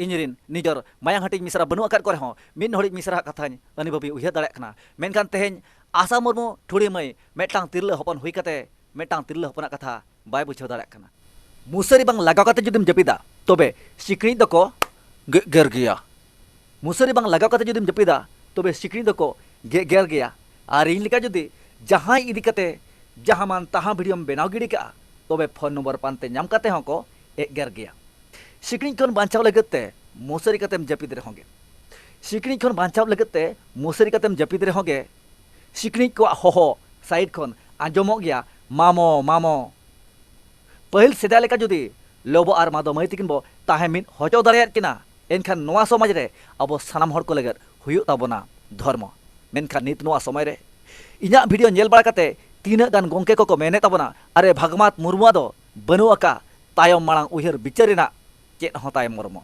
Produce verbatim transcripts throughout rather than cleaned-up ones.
ᱤᱧᱨᱮᱱ ᱱᱤᱡᱚᱨ ᱢᱟᱭᱟᱝ ᱦᱟᱹᱴᱤᱧ ᱢᱤᱥᱨᱟ ᱵᱟᱹᱱᱩᱜ ᱟᱠᱟᱫ ᱠᱚ ᱨᱮᱦᱚᱸ, ᱢᱤᱫ ᱦᱚᱲᱤᱡ ᱢᱤᱥᱨᱟᱣᱟᱜ ᱠᱟᱛᱷᱟᱧ ᱟᱹᱱᱤ ᱵᱷᱟᱹᱵᱤᱧ ᱩᱭᱦᱟᱹᱨ ᱫᱟᱲᱮᱭᱟᱜ ᱠᱟᱱᱟ᱾ ᱢᱮᱱᱠᱷᱟᱱ ᱛᱮᱦᱮᱧ ᱟᱥᱟ ᱢᱩᱨᱢᱩ ᱴᱷᱩᱲᱤ ᱢᱟᱹᱭ ᱢᱤᱫᱴᱟᱝ ᱛᱤᱨᱞᱟᱹ ᱦᱚᱯᱚᱱ ᱦᱩᱭ ᱠᱟᱛᱮ ᱢᱤᱫᱴᱟᱝ ᱛᱤᱨᱞᱟᱹ ᱦᱚᱯᱚᱱᱟᱜ ᱠᱟᱛᱷᱟ ᱵᱟᱭ ᱵᱩᱡᱷᱟᱹᱣ ᱫᱟᱲᱮᱭᱟᱜ ᱠᱟᱱᱟ᱾ ᱢᱩᱥᱟᱹᱨᱤ ᱵᱟᱝ ᱞᱟᱜᱟᱣ ᱠᱟᱛᱮ ᱡᱩᱫᱤᱢ ᱡᱟᱹᱯᱤᱫᱟ, ᱛᱚᱵᱮ ᱥᱤᱠᱲᱤᱡ ᱫᱚᱠᱚ ᱜᱮ-, ᱜᱮᱨ ᱜᱮᱭᱟ᱾ ᱢᱩᱥᱟᱹᱨᱤ ᱵᱟᱝ ᱞᱟᱜᱟᱣ ᱠᱟᱛᱮ ᱡᱩᱫᱤᱢ ᱡᱟᱹᱯᱤᱫᱟ, ᱛᱚᱵᱮ ᱥᱤᱠᱲᱤᱡ ᱫᱚᱠᱚ ᱜᱮ-, ᱜᱮᱨ ᱜᱮᱭᱟ᱾ ᱟᱨ ᱤᱧ ᱞᱮᱠᱟ ᱡᱩᱫᱤ ᱡᱟᱦᱟᱸᱭ ᱤᱫᱤ ᱠᱟᱛᱮ ᱡᱟᱦᱟᱸ ᱢᱟᱱ ᱛᱟᱦᱟᱸ ᱵᱷᱤᱰᱤᱭᱳᱢ ᱵᱮᱱᱟᱣ ᱜᱤᱰᱤ ᱠᱟᱜᱼᱟ, ᱛᱚᱵᱮ ᱯᱷᱳᱱ ᱱᱚᱢᱵᱚᱨ ᱯᱟᱱᱛᱮ ᱧᱟᱢ ᱠᱟᱛᱮ ᱦᱚᱸᱠᱚ ᱮᱜᱮᱨ ᱜᱮᱭᱟ᱾ ᱥᱤᱠᱲᱤᱡ ᱠᱷᱚᱱ ᱵᱟᱧᱪᱟᱣ ᱞᱟᱹᱜᱤᱫ ᱛᱮ ᱢᱩᱥᱟᱹᱨᱤ ᱠᱟᱛᱮᱢ ᱡᱟᱹᱯᱤᱫ ᱨᱮᱦᱚᱸ ᱜᱮ, ᱥᱤᱠᱲᱤᱡ ᱠᱷᱚᱱ ᱵᱟᱧᱪᱟᱣ ᱞᱟᱹᱜᱤᱫ ᱛᱮ ᱢᱩᱥᱟᱹᱨᱤ ᱠᱟᱛᱮᱢ ᱡᱟᱹᱯᱤᱫ ᱨᱮᱦᱚᱸ ᱜᱮ, ᱥᱤᱠᱲᱤᱡ ᱠᱚᱣᱟᱜ ᱦᱚᱦᱚ ᱥᱟᱭᱤᱰ ᱠᱷᱚᱱ ᱟᱸᱡᱚᱢᱚᱜ ᱜᱮᱭᱟ, "ᱢᱟᱢᱚ, ᱢᱟᱢᱚ᱾" ᱯᱟᱹᱦᱤᱞ ᱥᱮᱫᱟᱭ ᱞᱮᱠᱟ ᱡᱩᱫᱤ ᱞᱚᱵᱚ ᱟᱨ ᱢᱟᱫᱚ ᱢᱟᱹᱭ ᱛᱤᱠᱤᱱ ᱵᱚ ᱛᱟᱦᱮᱸ ᱢᱤᱫ ᱦᱚᱪᱚ ᱫᱟᱲᱮᱭᱟᱜ ᱠᱤᱱᱟ, ᱮᱱᱠᱷᱟᱱ ᱱᱚᱣᱟ ᱥᱚᱢᱟᱡᱽ ᱨᱮ ᱟᱵᱚ ᱥᱟᱱᱟᱢ ᱦᱚᱲ ᱠᱚ ᱞᱟᱹᱜᱤᱫ ᱦᱩᱭᱩᱜ ᱛᱟᱵᱚᱱᱟ ᱫᱷᱚᱨᱢᱚ᱾ ᱢᱮᱱᱠᱷᱟᱱ ᱱᱤᱛ ᱱᱚᱣᱟ ᱥᱚᱢᱚᱭ ᱨᱮ ᱤᱧᱟᱹᱜ ᱵᱷᱤᱰᱤᱭᱳ ᱧᱮᱞ ᱵᱟᱲᱟ ᱠᱟᱛᱮ ᱛᱤᱱᱟᱹᱜ ᱜᱟᱱ ᱜᱚᱢᱠᱮ ᱠᱚᱠᱚ ᱢᱮᱱᱮᱫ ᱛᱟᱵᱚᱱᱟ, "ᱟᱨᱮ, ᱵᱷᱟᱜᱽᱢᱟᱛ ᱢᱩᱨᱢᱩᱣᱟᱜ ᱫᱚ ᱵᱟᱹᱱᱩᱜ ᱟᱠᱟᱫ ᱛᱟᱭᱚᱢ ᱢᱟᱲᱟᱝ ᱩᱭᱦᱟᱹᱨ ᱵᱤᱪᱟᱹᱨ ᱨᱮᱱᱟᱜ ᱪᱮᱫ ᱦᱚᱸ ᱛᱟᱭ ᱢᱚᱨᱢᱚ᱾"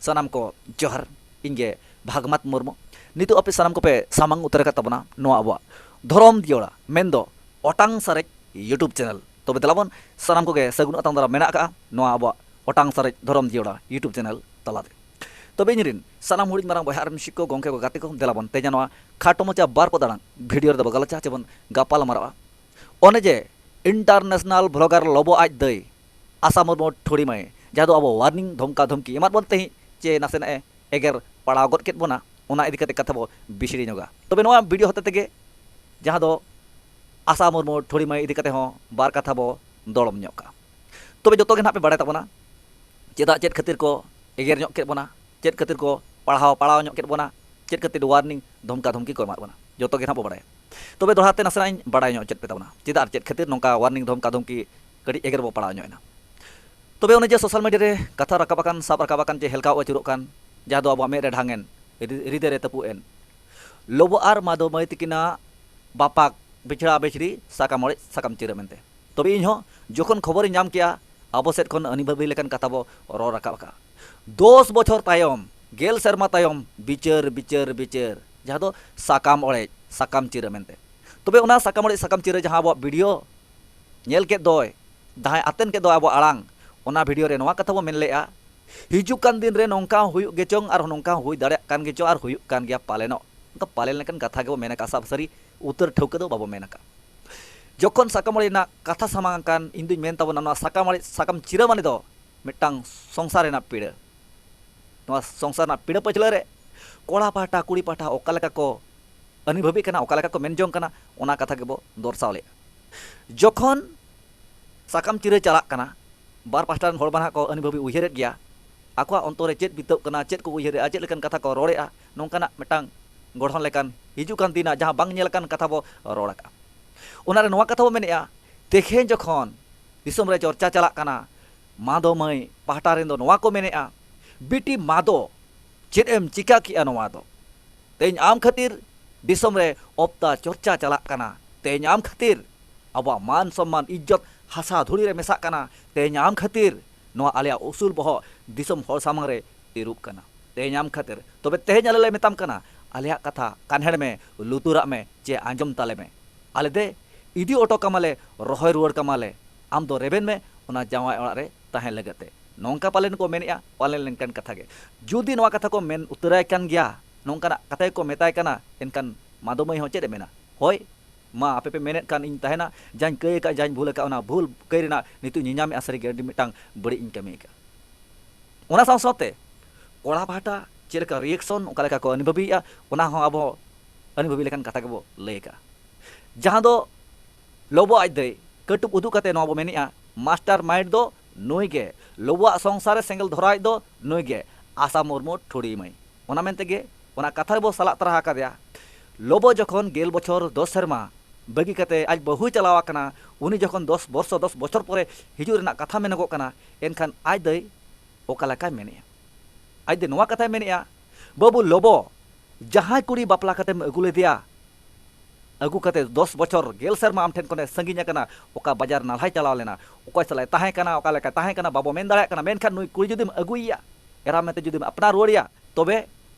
ᱥᱟᱱᱟᱢ ᱠᱚ ᱡᱚᱦᱟᱨ, ᱤᱧ ᱜᱮ ᱵᱷᱟᱜᱽᱢᱟᱛ ᱢᱩᱨᱢᱩ᱾ ᱱᱤᱛᱚᱜ ᱟᱯᱮ ᱥᱟᱱᱟᱢ ᱠᱚᱯᱮ ᱥᱟᱢᱟᱝ ᱩᱛᱟᱹᱨ ᱟᱠᱟᱫ ᱛᱟᱵᱚᱱᱟ ᱱᱚᱣᱟ ᱟᱵᱚᱣᱟᱜ ᱫᱷᱚᱨᱚᱢ ᱫᱤᱭᱚᱲᱟ, ᱢᱮᱱᱫᱚ ᱚᱴᱟᱝ ᱥᱟᱨᱮᱡ YouTube ᱪᱮᱱᱮᱞ᱾ ᱛᱚᱵᱮ ᱫᱮᱞᱟ ᱵᱚᱱ, ᱥᱟᱱᱟᱢ ᱠᱚᱜᱮ ᱥᱟᱹᱜᱩᱱ ᱟᱛᱟᱝ ᱫᱟᱨᱟᱢ ᱢᱮᱱᱟᱜ ᱟᱠᱟᱫᱼᱟ ᱱᱚᱣᱟ ᱟᱵᱚᱣᱟᱜ ᱚᱴᱟᱝ ᱥᱟᱨᱮᱡ ᱫᱷᱚᱨᱚᱢ ᱫᱤᱭᱚᱲᱟ YouTube ᱪᱮᱱᱮᱞ ᱛᱟᱞᱟᱛᱮ᱾ ᱛᱚᱵᱮ ᱤᱧ ᱨᱮᱱ ᱥᱟᱱᱟᱢ ᱦᱩᱰᱤᱧ ᱢᱟᱨᱟᱝ ᱵᱚᱭᱦᱟ ᱟᱨ ᱢᱤᱥᱤ ᱠᱚ, ᱜᱚᱢᱠᱮ ᱠᱚ, ᱜᱟᱛᱮ ᱠᱚ, ᱫᱮᱞᱟ ᱵᱚᱱ ᱛᱮᱦᱮᱧ ᱱᱚᱣᱟ ᱠᱷᱟᱴᱚ ᱢᱟᱪᱷᱟ ᱵᱟᱨ ᱯᱚᱫ ᱟᱲᱟᱝ ᱵᱷᱤᱰᱤᱭᱳ ᱨᱮᱫᱚ ᱵᱚ ᱜᱟᱞᱚᱪᱟ ᱪᱮ ᱵᱚᱱ ᱜᱟᱯᱟᱞ ᱢᱟᱨᱟᱜᱼᱟ᱾ ᱚᱱᱮ ᱡᱮ international vlogger ᱞᱚᱵᱚ ᱟᱡ ᱫᱟᱹᱭ ᱟᱥᱟ ᱢᱩᱨᱢᱩ ᱴᱷᱩᱲᱤ ᱢᱟᱹᱭ, ᱡᱟᱦᱟᱸ ᱫᱚ ᱟᱵᱚ warning ᱫᱷᱚᱢᱠᱟ ᱫᱷᱚᱢᱠᱤ ᱮᱢᱟᱫ ᱵᱚᱱ ᱛᱟᱦᱮᱸᱫ ᱪᱮ ᱱᱟᱥᱮᱱᱟᱜ ᱮ ᱮᱜᱮᱨ ᱯᱟᱲᱟᱣ ᱜᱚᱫ ᱠᱮᱫ ᱵᱚᱱᱟ, ᱚᱱᱟ ᱤᱫᱤ ᱠᱟᱛᱮ ᱠᱟᱛᱷᱟ ᱵᱚ ᱵᱤᱥᱲᱤ ᱧᱚᱜᱟ᱾ ᱛᱚᱵᱮ ᱱᱚᱣᱟ ᱵᱷᱤᱰᱤᱭᱳ ᱦᱚᱛᱮ ᱛᱮᱜᱮ ᱡᱟᱦᱟᱸ ᱫᱚ ᱟᱥᱟ ᱢᱩᱨᱢᱩ ᱴᱷᱩᱲᱤ ᱢᱟᱹᱭ ᱤᱫᱤ ᱠᱟᱛᱮ ᱦᱚᱸ ᱵᱟᱨ ᱠᱟᱛᱷᱟ ᱵᱚ ᱫᱚᱲᱚᱢ ᱧᱚᱜ ᱠᱟᱜᱼᱟ᱾ ᱛᱚᱵᱮ ᱡᱚᱛᱚ ᱜᱮ ᱱᱟᱦᱟᱜ ᱯᱮ ᱵᱟᱲᱟᱭ ᱛᱟᱵᱚᱱᱟ ᱪᱮᱫᱟᱜ, ᱪᱮᱫ ᱠᱷᱟᱹᱛᱤᱨ ᱠᱚ ᱮᱜᱮᱨ ᱧᱚᱜ ᱠᱮᱫ ᱵᱚᱱᱟ, ᱪᱮᱫ ᱠᱷᱟᱹᱛᱤᱨ ᱠᱚ ᱯᱟᱲᱦᱟᱣ ᱯᱟᱲᱟᱣ ᱧᱚᱜ ᱠᱮᱫ ᱵᱚᱱᱟ, ᱪᱮᱫ ᱠᱷᱟᱹᱛᱤᱨ warning ᱫᱷᱚᱢᱠᱟ ᱫᱷᱚᱢᱠᱤ ᱠᱚ ᱮᱢᱟᱫ ᱵᱚᱱᱟ, ᱡᱚᱛᱚ ᱜᱮ ᱱᱟᱦᱟᱜ ᱵᱚ ᱵᱟᱲᱟᱭᱟ᱾ ᱛᱚᱵᱮ ᱫᱚᱦᱲᱟ ᱛᱮ ᱱᱟᱥᱮᱱᱟᱜ ᱤᱧ ᱵᱟᱲᱟᱭ ᱧᱚᱜ ᱦᱚᱪᱚᱭᱮᱫ ᱯᱮ ᱛᱟᱵᱚᱱᱟ ᱪᱮᱫᱟᱜ ᱟᱨ ᱪᱮᱫ ᱠᱷᱟᱹᱛᱤᱨ ᱱᱚᱝᱠᱟ warning ᱫᱷᱚᱢᱠᱟ ᱫᱷᱚᱢᱠᱤ ᱠᱟᱹᱴᱤᱡ ᱮᱜᱮᱨ ᱵᱚ ᱯᱟᱲᱟᱣ ᱧᱚᱜ ᱮᱱᱟ᱾ ᱛᱚᱵᱮ ᱚᱱᱮ ᱡᱮ social media ᱨᱮ ᱠᱟᱛᱷᱟ ᱨᱟᱠᱟᱵ ᱟᱠᱟᱱ, ᱥᱟᱵ ᱨᱟᱠᱟᱵ ᱟᱠᱟᱱ ᱪᱮ ᱦᱮᱞᱠᱟᱣ ᱟᱹᱪᱩᱨᱚᱜ ᱠᱟᱱ, ᱡᱟᱦᱟᱸ ᱫᱚ ᱟᱵᱚᱣᱟᱜ ᱢᱮᱫ ᱨᱮ ᱰᱷᱟᱝ ᱮᱱ, ᱨᱤ-, ᱨᱤᱫᱟᱹ ᱨᱮ ᱛᱟᱹᱯᱩᱜ ᱮᱱ, ᱞᱚᱵᱚ ᱟᱨ ᱢᱟᱫᱚ ᱢᱟᱹᱭ ᱛᱤᱠᱤᱱᱟᱜ ᱵᱟᱯᱟᱠ ᱵᱤᱪᱷᱲᱟ ᱵᱤᱪᱷᱲᱤ ᱥᱟᱠᱟᱢ ᱚᱲᱮᱡ ᱥᱟᱠᱟᱢ ᱪᱤᱨᱟᱹ ᱢᱮᱱᱛᱮ᱾ ᱛᱚᱵᱮ ᱤᱧ ᱦᱚᱸ ᱡᱚᱠᱷᱚᱱ ᱠᱷᱚᱵᱚᱨᱤᱧ ᱧᱟᱢ ᱠᱮᱜᱼᱟ, ᱟᱵᱚ ᱥᱮᱫ ᱠᱷᱚᱱ ᱟᱹᱱᱤ ᱵᱷᱟᱹᱵᱤ ᱞᱮᱠᱟᱱ ᱠᱟᱛᱷᱟ ᱵᱚ ᱨᱚᱲ ᱨᱟᱠᱟᱵ ᱟᱠᱟᱫᱼᱟ᱾ ᱫᱚᱥ ᱵᱚᱪᱷᱚᱨ ᱛᱟᱭᱚᱢ, ᱜᱮᱞ ᱥᱮᱨᱢᱟ ᱛᱟᱭᱚᱢ ᱵᱤᱪᱟᱹᱨ, ᱵᱤᱪᱟᱹᱨ, ᱵᱤᱪᱟᱹᱨ, ᱡᱟᱦᱟᱸ ᱫᱚ ᱥᱟᱠᱟᱢ ᱚᱲᱮᱡ ᱥᱟᱠᱟᱢ ᱪᱤᱨᱟᱹ ᱢᱮᱱᱛᱮ᱾ ᱛᱚᱵᱮ ᱚᱱᱟ ᱥᱟᱠᱟᱢ ᱚᱲᱮᱡ ᱥᱟᱠᱟᱢ ᱪᱤᱨᱟᱹ ᱡᱟᱦᱟᱸ ᱟᱵᱚᱣᱟᱜ ᱵᱷᱤᱰᱤᱭᱳ ᱧᱮᱞ ᱠᱮᱫ ᱫᱚᱭ, ᱡᱟᱦᱟᱸᱭ ᱟᱛᱮᱱ ᱠᱮᱫ ᱫᱚ ᱟᱵᱚᱣᱟᱜ ᱟᱲᱟᱝ, ᱚᱱᱟ ᱵᱷᱤᱰᱤᱭᱳ ᱨᱮ ᱱᱚᱣᱟ ᱠᱟᱛᱷᱟ ᱵᱚ ᱢᱮᱱ ᱞᱮᱜᱼᱟ, ᱦᱤᱡᱩᱜ ᱠᱟᱱ ᱫᱤᱱ ᱨᱮ ᱱᱚᱝᱠᱟ ᱦᱚᱸ ᱦᱩᱭᱩᱜ ᱜᱮᱪᱚᱝ, ᱟᱨ ᱱᱚᱝᱠᱟ ᱦᱚᱸ ᱦᱩᱭ ᱫᱟᱲᱮᱭᱟᱜ ᱠᱟᱱ ᱜᱮᱪᱚᱝ, ᱟᱨ ᱦᱩᱭᱩᱜ ᱠᱟᱱ ᱜᱮᱭᱟ ᱯᱟᱞᱮᱱᱚᱜ᱾ ᱱᱚᱝᱠᱟ ᱯᱟᱞᱮᱱ ᱞᱮᱠᱟᱱ ᱠᱟᱛᱷᱟ ᱜᱮᱵᱚ ᱢᱮᱱ ᱟᱠᱟᱫᱼᱟ, ᱥᱟᱵ ᱥᱟᱹᱨᱤ ᱩᱛᱟᱹᱨ ᱴᱷᱟᱹᱣᱠᱟᱹ ᱫᱚ ᱵᱟᱵᱚ ᱢᱮᱱ ᱟᱠᱟᱫᱼᱟ᱾ ᱡᱚᱠᱷᱚᱱ ᱥᱟᱠᱟᱢ ᱚᱲᱮᱡ ᱨᱮᱱᱟᱜ ᱠᱟᱛᱷᱟ ᱥᱟᱢᱟᱝ ᱟᱠᱟᱱ, ᱤᱧ ᱫᱩᱧ ᱢᱮᱱ ᱛᱟᱵᱚᱱᱟ, ᱱᱚᱣᱟ ᱥᱟᱠᱟᱢ ᱚᱲᱮᱡ, ᱥᱟᱠᱟᱢ ᱪᱤᱨᱟᱹ ᱢᱟᱱᱮ ᱫᱚ ᱢᱤᱫᱴᱟᱝ ᱥᱚᱝᱥᱟᱨ ᱨᱮᱱᱟᱜ ᱯᱤᱲᱟᱹ᱾ ᱱᱚᱣᱟ ᱥᱚᱝᱥᱟᱨ ᱨᱮᱱᱟᱜ ᱯᱤᱲᱟᱹ ᱯᱟᱹᱪᱷᱞᱟᱹ ᱨᱮ ᱠᱚᱲᱟ ᱯᱟᱦᱴᱟ, ᱠᱩᱲᱤ ᱯᱟᱦᱴᱟ ᱚᱠᱟ ᱞᱮᱠᱟ ᱠᱚ ᱟᱹᱱᱤᱵᱷᱟᱹᱵᱤᱜ ᱠᱟᱱᱟ, ᱚᱠᱟ ᱞᱮᱠᱟ ᱠᱚ ᱢᱮᱱ ᱡᱚᱝ ᱠᱟᱱᱟ, ᱚᱱᱟ ᱠᱟᱛᱷᱟ ᱜᱮᱵᱚ ᱫᱚᱨᱥᱟᱣ ᱞᱮᱫᱼᱟ᱾ ᱡᱚᱠᱷᱚᱱ ᱥᱟᱠᱟᱢ ᱪᱤᱨᱟᱹ ᱪᱟᱞᱟᱜ ᱠᱟᱱᱟ, ᱵᱟᱨ ᱯᱟᱦᱴᱟ ᱨᱮᱱ ᱦᱚᱲ ᱢᱟ ᱱᱟᱦᱟᱜ ᱠᱚ ᱟᱹᱱᱤᱵᱷᱟᱹᱵᱤ ᱩᱭᱦᱟᱹᱨᱮᱫ ᱜᱮᱭᱟ, ᱟᱠᱚᱣᱟᱜ ᱚᱱᱛᱚᱨ ᱨᱮ ᱪᱮᱫ ᱵᱤᱛᱟᱹᱜ ᱠᱟᱱᱟ, ᱪᱮᱫ ᱠᱚ ᱩᱭᱦᱟᱹᱨᱮᱫᱼᱟ, ᱪᱮᱫ ᱞᱮᱠᱟᱱ ᱠᱟᱛᱷᱟ ᱠᱚ ᱨᱚᱲᱮᱫᱼᱟ, ᱱᱚᱝᱠᱟᱱᱟᱜ ᱢᱤᱫᱴᱟᱝ ᱜᱚᱲᱦᱚᱱ ᱞᱮᱠᱟᱱ ᱦᱤᱡᱩᱜ ᱠᱟᱱ ᱫᱤᱱᱟᱜ ᱡᱟᱦᱟᱸ ᱵᱟᱝ ᱧᱮᱞ ᱟᱠᱟᱱ ᱠᱟᱛᱷᱟ ᱵᱚ ᱨᱚᱲ ᱟᱠᱟᱫᱼᱟ᱾ ᱚᱱᱟᱨᱮ ᱱᱚᱣᱟ ᱠᱟᱛᱷᱟ ᱵᱚ ᱢᱮᱱᱮᱫᱼᱟ, ᱛᱮᱦᱮᱧ ᱡᱚᱠᱷᱚᱱ ᱫᱤᱥᱚᱢ ᱨᱮ ᱪᱚᱨᱪᱟ ᱪᱟᱞᱟᱜ ᱠᱟᱱᱟ, ᱢᱟᱫᱚ ᱢᱟᱹᱭ ᱯᱟᱦᱴᱟ ᱨᱮᱱ ᱫᱚ ᱱᱚᱣᱟ ᱠᱚ ᱢᱮᱱᱮᱫᱼᱟ, ᱵᱤᱴᱤ ᱢᱟᱫᱚ, ᱪᱮᱫ ᱮᱢ ᱪᱤᱠᱟ ᱠᱮᱜᱼᱟ ᱱᱚᱣᱟ ᱫᱚ? ᱛᱮᱦᱮᱧ ᱟᱢ ᱠᱷᱟᱹᱛᱤᱨ ᱫᱤᱥᱚᱢ ᱨᱮ ᱚᱯᱛᱟ ᱪᱚᱨᱪᱟ ᱪᱟᱞᱟᱜ ᱠᱟᱱᱟ᱾ ᱛᱮᱦᱮᱧ ᱟᱢ ᱠᱷᱟᱹᱛᱤᱨ ᱟᱵᱚᱣᱟᱜ ᱢᱟᱱ ᱥᱚᱢᱢᱟᱱ ᱤᱡᱽᱡᱚᱛ ᱦᱟᱥᱟ ᱫᱷᱩᱲᱤ ᱨᱮ ᱢᱮᱥᱟᱜ ᱠᱟᱱᱟ᱾ ᱛᱮᱦᱮᱧ ᱟᱢ ᱠᱷᱟᱹᱛᱤᱨ ᱱᱚᱣᱟ ᱟᱞᱮᱭᱟᱜ ᱩᱥᱩᱞ ᱵᱚᱦᱚᱜ ᱫᱤᱥᱚᱢ ᱦᱚᱲ ᱥᱟᱢᱟᱝ ᱨᱮ ᱛᱤᱨᱩᱵ ᱠᱟᱱᱟ᱾ ᱛᱮᱦᱮᱧ ᱟᱢ ᱠᱷᱟᱹᱛᱤᱨ᱾ ᱛᱚᱵᱮ ᱛᱮᱦᱮᱧ ᱟᱞᱮ ᱞᱮ ᱢᱮᱛᱟᱢ ᱠᱟᱱᱟ, ᱟᱞᱮᱭᱟᱜ ᱠᱟᱛᱷᱟ ᱠᱟᱱᱦᱮᱲ ᱢᱮ, ᱞᱩᱛᱩᱨᱟᱜ ᱢᱮ, ᱪᱮ ᱟᱸᱡᱚᱢ ᱛᱟᱞᱮ ᱢᱮ᱾ ᱟᱞᱮ ᱫᱮ ᱤᱫᱤ ᱚᱴᱚ ᱠᱟᱢᱟᱞᱮ, ᱨᱚᱦᱚᱭ ᱨᱩᱣᱟᱹᱲ ᱠᱟᱢᱟᱞᱮ, ᱟᱢ ᱫᱚ ᱨᱮᱵᱮᱱ ᱢᱮ ᱚᱱᱟ ᱡᱟᱶᱟᱭ ᱚᱲᱟᱜ ᱨᱮ ᱛᱟᱦᱮᱸ ᱞᱟᱹᱜᱤᱫ ᱛᱮ᱾ ᱱᱚᱝᱠᱟ ᱯᱟᱞᱮᱱ ᱠᱚ ᱢᱮᱱᱮᱜᱼᱟ, ᱯᱟᱞᱮᱱ ᱞᱮᱱᱠᱟᱱ ᱠᱟᱛᱷᱟ ᱜᱮ᱾ ᱡᱩᱫᱤ ᱱᱚᱣᱟ ᱠᱟᱛᱷᱟ ᱠᱚ ᱢᱮᱱ ᱩᱛᱟᱹᱨᱟᱭ ᱠᱟᱱ ᱜᱮᱭᱟ, ᱱᱚᱝᱠᱟᱱᱟᱜ ᱠᱟᱛᱷᱟ ᱜᱮᱠᱚ ᱢᱮᱛᱟᱭ ᱠᱟᱱᱟ, ᱮᱱᱠᱷᱟᱱ ᱢᱟᱫᱚ ᱢᱟᱹᱭ ᱦᱚᱸ ᱪᱮᱫ ᱮ ᱢᱮᱱᱟ? ᱦᱳᱭ, ᱢᱟ ᱟᱯᱮ ᱯᱮ ᱢᱮᱱᱮᱫ ᱠᱟᱱ ᱤᱧ ᱛᱟᱦᱮᱱᱟ, ᱡᱟᱧ ᱠᱟᱹᱭ ᱟᱠᱟᱫ, ᱡᱟᱧ ᱵᱷᱩᱞ ᱟᱠᱟᱫ, ᱚᱱᱟ ᱵᱷᱩᱞ ᱠᱟᱹᱭ ᱨᱮᱱᱟᱜ ᱱᱤᱛᱚᱜ ᱧᱮᱧᱟᱢᱮᱜᱼᱟ, ᱥᱟᱹᱨᱤ ᱜᱮ ᱟᱹᱰᱤ ᱢᱤᱫᱴᱟᱝ ᱵᱟᱹᱲᱤᱡ ᱤᱧ ᱠᱟᱹᱢᱤ ᱟᱠᱟᱫ᱾ ᱚᱱᱟ ᱥᱟᱶ ᱥᱟᱶᱛᱮ ᱠᱚᱲᱟ ᱯᱟᱦᱴᱟ ᱪᱮᱫ ᱞᱮᱠᱟ reaction, ᱚᱠᱟ ᱞᱮᱠᱟ ᱠᱚ ᱟᱹᱱᱤᱵᱷᱟᱹᱵᱤᱭᱮᱜᱼᱟ, ᱚᱱᱟ ᱦᱚᱸ ᱟᱵᱚ ᱟᱹᱱᱤᱵᱷᱟᱹᱵᱤ ᱞᱮᱠᱟᱱ ᱠᱟᱛᱷᱟ ᱜᱮᱵᱚ ᱞᱟᱹᱭ ᱟᱠᱟᱫᱼᱟ᱾ ᱡᱟᱦᱟᱸ ᱫᱚ ᱞᱚᱵᱚ ᱟᱡ ᱫᱟᱹᱭ ᱠᱟᱹᱴᱩᱵ ᱩᱫᱩᱜ ᱠᱟᱛᱮ ᱱᱚᱣᱟ ᱵᱚ ᱢᱮᱱᱮᱜᱼᱟ, mastermind ᱫᱚ ᱱᱩᱭ ᱜᱮ, ᱞᱚᱵᱚᱣᱟᱜ ᱥᱚᱝᱥᱟᱨ ᱨᱮ ᱥᱮᱸᱜᱮᱞ ᱫᱷᱚᱨᱟᱣᱤᱡ ᱫᱚ ᱱᱩᱭ ᱜᱮ, ᱟᱥᱟ ᱢᱩᱨᱢᱩ ᱴᱷᱩᱲᱤ ᱢᱟᱹᱭ᱾ ᱚᱱᱟ ᱢᱮᱱᱛᱮ ᱜᱮ ᱚᱱᱟ ᱠᱟᱛᱷᱟ ᱨᱮᱵᱚ ᱥᱟᱞᱟᱜ ᱛᱟᱨᱟ ᱟᱠᱟᱫᱮᱭᱟ᱾ ᱞᱚᱵᱚ ᱡᱚᱠᱷᱚᱱ ᱜᱮᱞ ᱵᱚᱪᱷᱚᱨ ᱫᱚᱥ ᱥᱮᱨᱢᱟ ᱵᱟᱹᱜᱤ ᱠᱟᱛᱮ ᱟᱡ ᱵᱟᱹᱦᱩᱭ ᱪᱟᱞᱟᱣ ᱟᱠᱟᱱᱟ, ᱩᱱᱤ ᱡᱚᱠᱷᱚᱱ ᱫᱚᱥ ᱵᱚᱨᱥᱚ, ᱫᱚᱥ ᱵᱚᱪᱷᱚᱨ ᱯᱚᱨᱮ ᱦᱤᱡᱩᱜ ᱨᱮᱱᱟᱜ ᱠᱟᱛᱷᱟ ᱢᱮᱱᱚᱜᱚᱜ ᱠᱟᱱᱟ, ᱮᱱᱠᱷᱟᱱ ᱟᱡ ᱫᱟᱹᱭ ᱚᱠᱟ ᱞᱮᱠᱟᱭ ᱢᱮᱱᱮᱜᱼᱟ? ᱟᱡ ᱫᱚ ᱱᱚᱣᱟ ᱠᱟᱛᱷᱟᱭ ᱢᱮᱱᱮᱜᱼᱟ, "ᱵᱟᱹᱵᱩ ᱞᱚᱵᱚ, ᱡᱟᱦᱟᱸᱭ ᱠᱩᱲᱤ ᱵᱟᱯᱞᱟ ᱠᱟᱛᱮᱢ ᱟᱹᱜᱩ ᱞᱮᱫᱮᱭᱟ, ᱟᱹᱜᱩ ᱠᱟᱛᱮ ᱫᱚᱥ ᱵᱚᱪᱷᱚᱨ, ᱜᱮᱞ ᱥᱮᱨᱢᱟ ᱟᱢ ᱴᱷᱮᱱ ᱠᱷᱚᱱᱮ ᱥᱟᱺᱜᱤᱧ ᱟᱠᱟᱱᱟ, ᱚᱠᱟ ᱵᱟᱡᱟᱨ ᱱᱟᱞᱦᱟᱭ ᱪᱟᱞᱟᱣ ᱞᱮᱱᱟ, ᱚᱠᱚᱭ ᱥᱟᱞᱟᱜ ᱮ ᱛᱟᱦᱮᱸ ᱠᱟᱱᱟ, ᱚᱠᱟ ᱞᱮᱠᱟᱭ ᱛᱟᱦᱮᱸ ᱠᱟᱱᱟ, ᱵᱟᱵᱚ ᱢᱮᱱ ᱫᱟᱲᱮᱭᱟᱜ ᱠᱟᱱᱟ, ᱢᱮᱱᱠᱷᱟᱱ ᱱᱩᱭ ᱠᱩᱲᱤ ᱡᱩᱫᱤᱢ ᱟᱹᱜᱩᱭᱮᱭᱟ, ᱮᱨᱟ ᱢᱮᱱᱛᱮ ᱡᱩᱫᱤᱢ ᱟᱯᱱᱟᱨ ᱨᱩᱣᱟᱹᱲᱮᱭᱟ, ᱛᱚᱵᱮ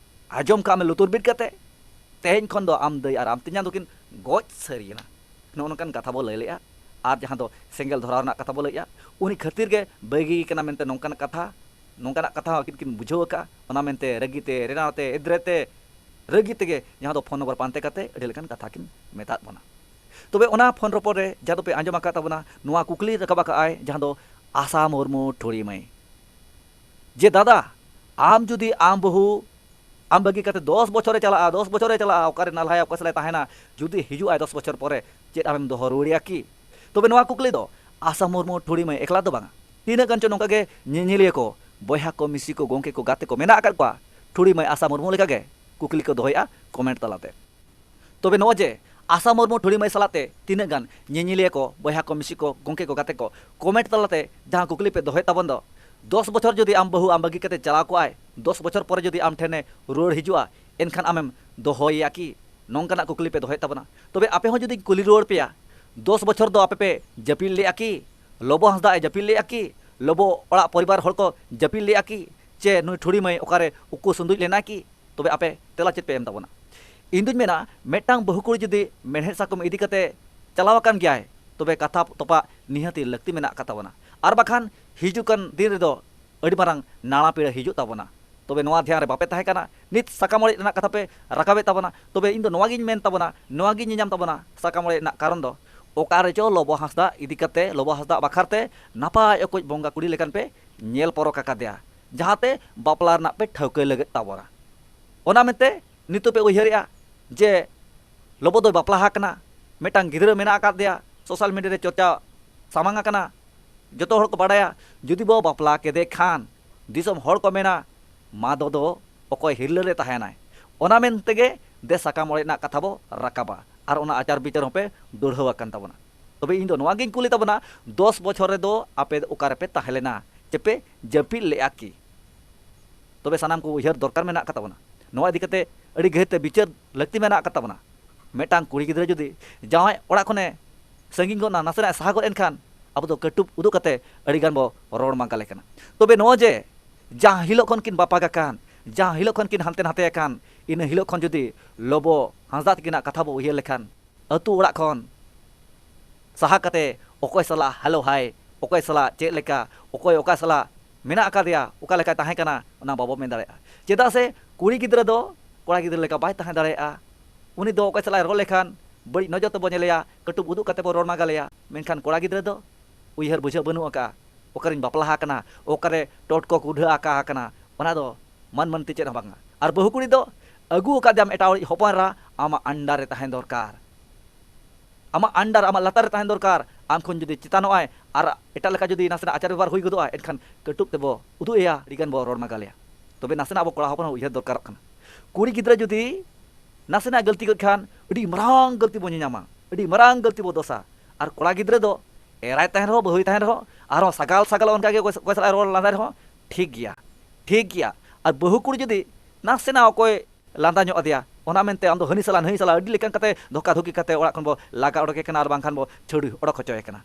ᱟᱸᱡᱚᱢ ᱠᱟᱜ ᱢᱮ ᱞᱩᱛᱩᱨ ᱵᱤᱫ ᱠᱟᱛᱮ, ᱛᱮᱦᱮᱧ ᱠᱷᱚᱱ ᱫᱚ ᱟᱢ ᱫᱟᱹᱭ ᱟᱨ ᱟᱢ ᱛᱮᱧᱟᱝ ᱫᱚᱠᱤᱱ ᱜᱚᱡ ᱥᱟᱹᱨᱤᱭᱮᱱᱟ᱾" ᱱᱚᱜᱼᱚ ᱱᱚᱝᱠᱟᱱ ᱠᱟᱛᱷᱟ ᱵᱚ ᱞᱟᱹᱭ ᱞᱮᱜᱼᱟ᱾ ᱟᱨ ᱡᱟᱦᱟᱸ ᱫᱚ ᱥᱮᱸᱜᱮᱞ ᱫᱷᱚᱨᱟᱣ ᱨᱮᱱᱟᱜ ᱠᱟᱛᱷᱟ ᱵᱚ ᱞᱟᱹᱭᱮᱜᱼᱟ, ᱩᱱᱤ ᱠᱷᱟᱹᱛᱤᱨ ᱜᱮ ᱵᱟᱹᱜᱤ ᱠᱟᱱᱟ ᱢᱮᱱᱛᱮ ᱱᱚᱝᱠᱟᱱ ᱠᱟᱛᱷᱟ ᱱᱚᱝᱠᱟᱱᱟᱜ ᱠᱟᱛᱷᱟ ᱦᱚᱸ ᱟᱹᱠᱤᱱ ᱠᱤᱱ ᱵᱩᱡᱷᱟᱹᱣ ᱟᱠᱟᱫᱼᱟ᱾ ᱚᱱᱟ ᱢᱮᱱᱛᱮ ᱨᱟᱹᱜᱤ ᱛᱮ, ᱨᱮᱱᱟᱣ ᱛᱮ, ᱮᱫᱽᱨᱮ ᱛᱮ, ᱨᱟᱹᱜᱤ ᱛᱮᱜᱮ ᱡᱟᱦᱟᱸ ᱫᱚ ᱯᱷᱳᱱ ᱱᱚᱢᱵᱚᱨ ᱯᱟᱱᱛᱮ ᱠᱟᱛᱮ ᱟᱹᱰᱤ ᱞᱮᱠᱟᱱ ᱠᱟᱛᱷᱟ ᱠᱤᱱ ᱢᱮᱛᱟᱫ ᱵᱚᱱᱟ᱾ ᱛᱚᱵᱮ ᱚᱱᱟ ᱯᱷᱳᱱ ᱨᱚᱯᱚᱲ ᱨᱮ ᱡᱟᱦᱟᱸ ᱫᱚᱯᱮ ᱟᱸᱡᱚᱢ ᱟᱠᱟᱫ ᱛᱟᱵᱚᱱᱟ, ᱱᱚᱣᱟ ᱠᱩᱠᱞᱤ ᱨᱟᱠᱟᱵ ᱟᱠᱟᱫ ᱟᱭ ᱡᱟᱦᱟᱸ ᱫᱚ ᱟᱥᱟ ᱢᱩᱨᱢᱩ ᱴᱷᱩᱲᱤ ᱢᱟᱹᱭ, ᱡᱮ ᱫᱟᱫᱟ, ᱟᱢ ᱡᱩᱫᱤ ᱟᱢ ᱵᱟᱹᱦᱩ ᱟᱢ ᱵᱟᱹᱜᱤ ᱠᱟᱛᱮ ᱫᱚᱥ ᱵᱚᱪᱷᱚᱨᱮ ᱪᱟᱞᱟᱜᱼᱟ, ᱫᱚᱥ ᱵᱚᱪᱷᱚᱨᱮ ᱪᱟᱞᱟᱜᱼᱟ, ᱚᱠᱟᱨᱮ ᱱᱟᱞᱦᱟᱭᱟ, ᱚᱠᱟ ᱥᱟᱞᱟᱭ ᱛᱟᱦᱮᱱᱟ, ᱡᱩᱫᱤ ᱦᱤᱡᱩᱜ ᱟᱭ ᱫᱚᱥ ᱵᱚᱪᱷᱚᱨ ᱯᱚᱨᱮ, ᱪᱮᱫ ᱟᱢᱮᱢ ᱫᱚᱦᱚ ᱨᱩᱣᱟᱹᱲᱮᱭᱟ ᱠᱤ? ᱛᱚᱵᱮ ᱱᱚᱣᱟ ᱠᱩᱠᱞᱤ ᱫᱚ ᱟᱥᱟ ᱢᱩᱨᱢᱩ ᱴᱷᱩᱲᱤ ᱢᱟᱹᱭ ᱮᱠᱞᱟ ᱫᱚ ᱵᱟᱝᱟ, ᱛᱤᱱᱟᱹᱜ ᱜᱟᱱ ᱪᱚ ᱱᱚᱝᱠᱟ ᱜᱮ ᱧᱮᱧᱮᱞᱤᱭᱟᱹ ᱠᱚ, ᱵᱚᱭᱦᱟ ᱠᱚ, ᱢᱤᱥᱤ ᱠᱚ, ᱜᱚᱢᱠᱮ ᱠᱚ, ᱜᱟᱛᱮ ᱠᱚ ᱢᱮᱱᱟᱜ ᱟᱠᱟᱫ ᱠᱚᱣᱟ, ᱴᱷᱩᱲᱤ ᱢᱟᱹᱭ ᱟᱥᱟ ᱢᱩᱨᱢᱩ ᱞᱮᱠᱟᱜᱮ ᱠᱩᱠᱞᱤ ᱠᱚ ᱫᱚᱦᱚᱭᱮᱫᱼᱟ ᱠᱚᱢᱮᱱᱴ ᱛᱟᱞᱟᱛᱮ᱾ ᱛᱚᱵᱮ ᱱᱚᱜᱼᱚᱭ ᱡᱮ ᱟᱥᱟ ᱢᱩᱨᱢᱩ ᱴᱷᱩᱲᱤ ᱢᱟᱹᱭ ᱥᱟᱞᱟᱜ ᱛᱮ ᱛᱤᱱᱟᱹᱜ ᱜᱟᱱ ᱧᱮᱧᱮᱞᱤᱭᱟᱹ ᱠᱚ, ᱵᱚᱭᱦᱟ ᱠᱚ, ᱢᱤᱥᱤ ᱠᱚ, ᱜᱚᱢᱠᱮ ᱠᱚ, ᱜᱟᱛᱮ ᱠᱚ ᱠᱚᱢᱮᱱᱴ ᱛᱟᱞᱟᱛᱮ ᱡᱟᱦᱟᱸ ᱠᱩᱠᱞᱤ ᱯᱮ ᱫᱚᱦᱚᱭᱮᱫ ᱛᱟᱵᱚᱱ ᱫᱚ, ᱫᱚᱥ ᱵᱚᱪᱷᱚᱨ ᱡᱩᱫᱤ ᱟᱢ ᱵᱟᱹᱦᱩ ᱟᱢ ᱵᱟᱹᱜᱤ ᱠᱟᱛᱮ ᱪᱟᱞᱟᱣ ᱠᱚᱜᱼᱟᱭ, ᱫᱚᱥ ᱵᱚᱪᱷᱚᱨ ᱯᱚᱨᱮ ᱡᱩᱫᱤ ᱟᱢ ᱴᱷᱮᱱᱮ ᱨᱩᱣᱟᱹᱲ ᱦᱤᱡᱩᱜᱼᱟ, ᱮᱱᱠᱷᱟᱱ ᱟᱢᱮᱢ ᱫᱚᱦᱚᱭᱮᱭᱟ ᱠᱤ? ᱱᱚᱝᱠᱟᱱᱟᱜ ᱠᱩᱠᱞᱤ ᱯᱮ ᱫᱚᱦᱚᱭᱮᱫ ᱛᱟᱵᱚᱱᱟ᱾ ᱛᱚᱵᱮ ᱟᱯᱮ ᱦᱚᱸ ᱡᱩᱫᱤᱧ ᱠᱩᱞᱤ ᱨᱩᱣᱟᱹᱲ ᱯᱮᱭᱟ, ᱫᱚᱥ ᱵᱚᱪᱷᱚᱨ ᱫᱚ ᱟᱯᱮ ᱯᱮ ᱡᱟᱹᱯᱤᱫ ᱞᱮᱜᱼᱟ ᱠᱤ? ᱞᱚᱵᱚ ᱦᱟᱸᱥᱫᱟ ᱮ ᱡᱟᱹᱯᱤᱫ ᱞᱮᱜᱼᱟ ᱠᱤ? ᱞᱚᱵᱚ ᱚᱲᱟᱜ ᱯᱚᱨᱤᱵᱟᱨ ᱦᱚᱲ ᱠᱚ ᱡᱟᱹᱯᱤᱫ ᱞᱮᱜᱼᱟ ᱠᱤ? ᱪᱮ ᱱᱩᱭ ᱴᱷᱩᱲᱤ ᱢᱟᱹᱭ ᱚᱠᱟᱨᱮ ᱩᱠᱩ ᱥᱩᱸᱫᱩᱡ ᱞᱮᱱᱟᱭ ᱠᱤ? ᱛᱚᱵᱮ ᱟᱯᱮ ᱛᱮᱞᱟ ᱪᱮᱫ ᱯᱮ ᱮᱢ ᱛᱟᱵᱚᱱᱟ? ᱤᱧ ᱫᱩᱧ ᱢᱮᱱᱟ, ᱢᱤᱫᱴᱟᱝ ᱵᱟᱹᱦᱩ ᱠᱩᱲᱤ ᱡᱩᱫᱤ ᱢᱮᱲᱦᱮᱫ ᱥᱟᱠᱚᱢ ᱤᱫᱤ ᱠᱟᱛᱮ ᱪᱟᱞᱟᱣ ᱟᱠᱟᱱ ᱜᱮᱭᱟᱭ, ᱛᱚᱵᱮ ᱠᱟᱛᱷᱟ ᱛᱚᱯᱟᱜ ᱱᱤᱦᱟᱹᱛᱤ ᱞᱟᱹᱠᱛᱤ ᱢᱮᱱᱟᱜ ᱟᱠᱟᱫ ᱛᱟᱵᱚᱱᱟ᱾ ᱟᱨ ᱵᱟᱠᱷᱟᱱ ᱦᱤᱡᱩᱜ ᱠᱟᱱ ᱫᱤᱱ ᱨᱮᱫᱚ ᱟᱹᱰᱤ ᱢᱟᱨᱟᱝ ᱱᱟᱲᱟ ᱯᱤᱲᱟᱹ ᱦᱤᱡᱩᱜ ᱛᱟᱵᱚᱱᱟ᱾ ᱛᱚᱵᱮ ᱱᱚᱣᱟ ᱫᱷᱮᱭᱟᱱ ᱨᱮ ᱵᱟᱯᱮ ᱛᱟᱦᱮᱸ ᱠᱟᱱᱟ, ᱱᱤᱛ ᱥᱟᱠᱟᱢ ᱚᱲᱮᱡ ᱨᱮᱱᱟᱜ ᱠᱟᱛᱷᱟ ᱯᱮ ᱨᱟᱠᱟᱵᱮᱫ ᱛᱟᱵᱚᱱᱟ᱾ ᱛᱚᱵᱮ ᱤᱧ ᱫᱚ ᱱᱚᱣᱟ ᱜᱤᱧ ᱢᱮᱱ ᱛᱟᱵᱚᱱᱟ, ᱱᱚᱣᱟ ᱜᱤᱧ ᱧᱮᱧᱟᱢ ᱛᱟᱵᱚᱱᱟ, ᱥᱟᱠᱟᱢ ᱚᱲᱮᱡ ᱨᱮᱱᱟᱜ ᱠᱟᱨᱚᱱ ᱫᱚ ᱚᱠᱟ ᱨᱮᱪᱚ ᱞᱚᱵᱚ ᱦᱟᱸᱥᱫᱟ ᱤᱫᱤ ᱠᱟᱛᱮ, ᱞᱚᱵᱚ ᱦᱟᱸᱥᱫᱟ ᱵᱟᱠᱷᱨᱟ ᱛᱮ ᱱᱟᱯᱟᱭ ᱚᱠᱚᱡ ᱵᱚᱸᱜᱟ ᱠᱩᱲᱤ ᱞᱮᱠᱟᱱ ᱯᱮ ᱧᱮᱞ ᱯᱚᱨᱚᱠ ᱟᱠᱟᱫᱮᱭᱟ, ᱡᱟᱦᱟᱸᱛᱮ ᱵᱟᱯᱞᱟ ᱨᱮᱱᱟᱜ ᱯᱮ ᱴᱷᱟᱹᱣᱠᱟᱹᱭ ᱞᱟᱹᱜᱤᱫ ᱛᱟᱵᱚᱱᱟ᱾ ᱚᱱᱟ ᱢᱮᱱᱛᱮ ᱱᱤᱛᱚᱜ ᱯᱮ ᱩᱭᱦᱟᱹᱨᱮᱜᱼᱟ ᱡᱮ ᱞᱚᱵᱚ ᱫᱚᱭ ᱵᱟᱯᱞᱟ ᱟᱠᱟᱱᱟ, ᱢᱤᱫᱴᱟᱝ ᱜᱤᱫᱽᱨᱟᱹ ᱢᱮᱱᱟᱜ ᱟᱠᱟᱫ ᱫᱮᱭᱟ, ᱥᱳᱥᱟᱞ ᱢᱤᱰᱤᱭᱟ ᱨᱮ ᱪᱚᱨᱪᱟ ᱥᱟᱢᱟᱝ ᱟᱠᱟᱱᱟ, ᱡᱚᱛᱚ ᱦᱚᱲ ᱠᱚ ᱵᱟᱰᱟᱭᱟ᱾ ᱡᱩᱫᱤ ᱵᱚ ᱵᱟᱯᱞᱟ ᱠᱮᱫᱮ ᱠᱷᱟᱱ ᱫᱤᱥᱚᱢ ᱦᱚᱲ ᱠᱚ ᱢᱮᱱᱟ, "ᱢᱟ ᱫᱚ ᱫᱚ ᱚᱠᱚᱭ ᱦᱤᱨᱞᱟᱹ ᱨᱮ ᱛᱟᱦᱮᱱᱟᱭ?" ᱚᱱᱟ ᱢᱮᱱ ᱛᱮᱜᱮ ᱫᱮ ᱥᱟᱠᱟᱢ ᱚᱲᱮᱡ ᱨᱮᱱᱟᱜ ᱠᱟᱛᱷᱟ ᱵᱚ ᱨᱟᱠᱟᱵᱟ ᱟᱨ ᱚᱱᱟ ᱟᱪᱟᱨ ᱵᱤᱪᱟᱹᱨ ᱦᱚᱸᱯᱮ ᱫᱩᱲᱦᱟᱹᱣ ᱟᱠᱟᱱ ᱛᱟᱵᱚᱱᱟ᱾ ᱛᱚᱵᱮ ᱤᱧ ᱫᱚ ᱱᱚᱣᱟ ᱜᱤᱧ ᱠᱩᱞᱤ ᱛᱟᱵᱚᱱᱟ, ᱫᱚᱥ ᱵᱚᱪᱷᱚᱨ ᱨᱮᱫᱚ ᱟᱯᱮ ᱚᱠᱟ ᱨᱮᱯᱮ ᱛᱟᱦᱮᱸ ᱞᱮᱱᱟ? ᱪᱮᱯᱮ ᱡᱟᱹᱯᱤᱫ ᱞᱮᱜᱼᱟ ᱠᱤ? ᱛᱚᱵᱮ ᱥᱟᱱᱟᱢ ᱠᱚ ᱩᱭᱦᱟᱹᱨ ᱫᱚᱨᱠᱟᱨ ᱢᱮᱱᱟᱜ ᱟᱠᱟᱫ ᱛᱟᱵᱚᱱᱟ᱾ ᱱᱚᱣᱟ ᱤᱫᱤ ᱠᱟᱛᱮ ᱟᱹᱰᱤ ᱜᱟᱹᱦᱤᱨ ᱛᱮ ᱵᱤᱪᱟᱹᱨ ᱞᱟᱹᱠᱛᱤ ᱢᱮᱱᱟᱜ ᱟᱠᱟᱫ ᱛᱟᱵᱚᱱᱟ᱾ ᱢᱤᱫᱴᱟᱝ ᱠᱩᱲᱤ ᱜᱤᱫᱽᱨᱟᱹ ᱡᱩᱫᱤ ᱡᱟᱶᱟᱭ ᱚᱲᱟᱜ ᱠᱷᱚᱱᱮ ᱥᱟᱺᱜᱤᱧ ᱜᱚᱫ ᱱᱟ, ᱱᱟᱥᱮᱱᱟᱜ ᱮ ᱥᱟᱦᱟ ᱜᱚᱫ ᱮᱱᱠᱷᱟᱱ ᱟᱵᱚ ᱫᱚ ᱠᱟᱹᱴᱩᱵ ᱩᱫᱩᱜ ᱠᱟᱛᱮ ᱟᱹᱰᱤ ᱜᱟᱱ ᱵᱚ ᱨᱚᱲ ᱢᱟᱸᱜᱟᱞᱮ ᱠᱟᱱᱟ᱾ ᱛᱚᱵᱮ ᱱᱚᱣᱟ ᱡᱮ ᱡᱟᱦᱟᱸ ᱦᱤᱞᱳᱜ ᱠᱷᱚᱱ ᱠᱤᱱ ᱵᱟᱯᱟᱜ ᱟᱠᱟᱱ, ᱡᱟᱦᱟᱸ ᱦᱤᱞᱳᱜ ᱠᱷᱚᱱ ᱠᱤᱱ ᱦᱟᱱᱛᱮ ᱱᱟᱛᱮ ᱟᱠᱟᱱ, ᱤᱱᱟᱹ ᱦᱤᱞᱳᱜ ᱠᱷᱚᱱ ᱡᱩᱫᱤ ᱞᱚᱵᱚ ᱦᱟᱸᱥᱫᱟ ᱛᱟᱹᱠᱤᱱᱟᱜ ᱠᱟᱛᱷᱟ ᱵᱚ ᱩᱭᱦᱟᱹᱨ ᱞᱮᱠᱷᱟᱱ, ᱟᱹᱛᱩ ᱚᱲᱟᱜ ᱠᱷᱚᱱ ᱥᱟᱦᱟ ᱠᱟᱛᱮ ᱚᱠᱚᱭ ᱥᱟᱞᱟᱜ ᱦᱮᱞᱳ ᱦᱟᱭ, ᱚᱠᱚᱭ ᱥᱟᱞᱟᱜ ᱪᱮᱫ ᱞᱮᱠᱟ, ᱚᱠᱚᱭ ᱚᱠᱟ ᱥᱟᱞᱟᱜ ᱢᱮᱱᱟᱜ ᱟᱠᱟᱫᱮᱭᱟ, ᱚᱠᱟ ᱞᱮᱠᱟᱭ ᱛᱟᱦᱮᱸ ᱠᱟᱱᱟ, ᱚᱱᱟ ᱵᱟᱵᱚ ᱢᱮᱱ ᱫᱟᱲᱮᱭᱟᱜᱼᱟ᱾ ᱪᱮᱫᱟᱜ ᱥᱮ ᱠᱩᱲᱤ ᱜᱤᱫᱽᱨᱟᱹ ᱫᱚ ᱠᱚᱲᱟ ᱜᱤᱫᱽᱨᱟᱹ ᱞᱮᱠᱟ ᱵᱟᱭ ᱛᱟᱦᱮᱸ ᱫᱟᱲᱮᱭᱟᱜᱼᱟ᱾ ᱩᱱᱤ ᱫᱚ ᱚᱠᱚᱭ ᱥᱟᱞᱟᱜ ᱮ ᱨᱚᱲ ᱞᱮᱠᱷᱟᱱ ᱵᱟᱹᱲᱤᱡ ᱱᱚᱡᱚᱨ ᱛᱮᱵᱚ ᱧᱮᱞᱮᱭᱟ, ᱠᱟᱹᱴᱩᱵ ᱩᱫᱩᱜ ᱠᱟᱛᱮ ᱵᱚ ᱨᱚᱲ ᱢᱟᱜᱟᱞᱮᱭᱟ᱾ ᱢᱮᱱᱠᱷᱟᱱ ᱠᱚᱲᱟ ᱜᱤᱫᱽᱨᱟᱹ ᱫᱚ ᱩᱭᱦᱟᱹᱨ ᱵᱩᱡᱷᱟᱹᱣ ᱵᱟᱹᱱᱩᱜ ᱟᱠᱟᱫᱼᱟ, ᱚᱠᱟᱨᱤᱧ ᱵᱟᱯᱞᱟ ᱟᱠᱟᱱᱟ, ᱚᱠᱟᱨᱮ ᱴᱚᱴᱠᱚ ᱠᱩᱰᱷᱟᱹ ᱟᱠᱟ ᱟᱠᱟᱱᱟ, ᱚᱱᱟ ᱫᱚ ᱢᱟᱹᱱ ᱢᱟᱹᱱᱛᱤ ᱪᱮᱫ ᱦᱚᱸ ᱵᱟᱝᱟ᱾ ᱟᱨ ᱵᱟᱹᱦᱩ ᱠᱩᱲᱤ ᱫᱚ ᱟᱹᱜᱩ ᱟᱠᱟᱫᱮᱭᱟᱢ ᱮᱴᱟᱜ ᱦᱚᱲᱤᱡ ᱦᱚᱯᱚᱱ ᱮᱨᱟ, ᱟᱢᱟᱜ under ᱨᱮ ᱛᱟᱦᱮᱸ ᱫᱚᱨᱠᱟᱨ, ᱟᱢᱟᱜ under, ᱟᱢᱟᱜ ᱞᱟᱛᱟᱨ ᱨᱮ ᱛᱟᱦᱮᱸ ᱫᱚᱨᱠᱟᱨ᱾ ᱟᱢ ᱠᱷᱚᱱ ᱡᱩᱫᱤ ᱪᱮᱛᱟᱱᱚᱜ ᱟᱭ ᱟᱨ ᱮᱴᱟᱜ ᱞᱮᱠᱟ ᱡᱩᱫᱤ ᱱᱟᱥᱮᱱᱟᱜ ᱟᱪᱟᱨ ᱵᱮᱵᱚᱦᱟᱨ ᱦᱩᱭ ᱜᱚᱫᱚᱜᱼᱟ, ᱮᱱᱠᱷᱟᱱ ᱠᱟᱹᱴᱩᱵ ᱛᱮᱵᱚ ᱩᱫᱩᱜ ᱮᱭᱟ, ᱟᱹᱰᱤᱜᱟᱱ ᱵᱚ ᱨᱚᱲ ᱢᱟᱜᱟᱞᱮᱭᱟ᱾ ᱛᱚᱵᱮ ᱱᱟᱥᱮᱱᱟᱜ ᱟᱵᱚ ᱠᱚᱲᱟ ᱦᱚᱯᱚᱱ ᱦᱚᱸ ᱩᱭᱦᱟᱹᱨ ᱫᱚᱨᱠᱟᱨᱚᱜ ᱠᱟᱱᱟ᱾ ᱠᱩᱲᱤ ᱜᱤᱫᱽᱨᱟᱹ ᱡᱩᱫᱤ ᱱᱟᱥᱮᱱᱟᱜ ᱜᱟᱹᱞᱛᱤ ᱜᱚᱫ ᱠᱷᱟᱱ ᱟᱹᱰᱤ ᱢᱟᱨᱟᱝ ᱜᱟᱹᱞᱛᱤ ᱵᱚ ᱧᱮᱧᱟᱢᱟ, ᱟᱹᱰᱤ ᱢᱟᱨᱟᱝ ᱜᱟᱹᱞᱛᱤ ᱵᱚ ᱫᱚᱥᱟ᱾ ᱟᱨ ᱠᱚᱲᱟ ᱜᱤᱫᱽᱨᱟᱹ ᱫᱚ ᱮᱨᱟᱭ ᱛᱟᱦᱮᱱ ᱨᱮᱦᱚᱸ, ᱵᱟᱹᱦᱩᱭ ᱛᱟᱦᱮᱱ ᱨᱮᱦᱚᱸ, ᱟᱨᱦᱚᱸ ᱥᱟᱜᱟᱞ ᱥᱟᱜᱟᱞ ᱚᱱᱠᱟ ᱜᱮ ᱚᱠᱚᱭ ᱚᱠᱚᱭ ᱥᱟᱞᱟᱜ ᱨᱚᱲ ᱞᱟᱸᱫᱟᱭ ᱨᱮᱦᱚᱸ ᱴᱷᱤᱠ ᱜᱮᱭᱟ, ᱴᱷᱤᱠ ᱜᱮᱭᱟ᱾ ᱟᱨ ᱵᱟᱹᱦᱩ ᱠᱩᱲᱤ ᱡᱩᱫᱤ ᱱᱟᱥᱮᱱᱟᱜ ᱚᱠᱚᱭ ᱞᱟᱸᱫᱟ ᱧᱚᱜ ᱟᱫᱮᱭᱟ, ᱚᱱᱟ ᱢᱮᱱᱛᱮ ᱟᱢ ᱫᱚ ᱦᱟᱹᱱᱤ ᱥᱟᱞᱟᱜ ᱱᱟᱹᱭ ᱥᱟᱞᱟᱜ ᱟᱹᱰᱤ ᱞᱮᱠᱟᱱ ᱠᱟᱛᱮ ᱫᱷᱳᱠᱟ ᱫᱷᱳᱠᱤ ᱠᱟᱛᱮ ᱚᱲᱟᱜ ᱠᱷᱚᱱ ᱵᱚ ᱞᱟᱜᱟ ᱚᱰᱚᱠᱮ ᱠᱟᱱᱟ, ᱟᱨ ᱵᱟᱝᱠᱷᱟᱱ ᱵᱚ ᱪᱷᱟᱹᱲ ᱚᱰᱚᱠ ᱦᱚᱪᱚᱭᱮ ᱠᱟᱱᱟ᱾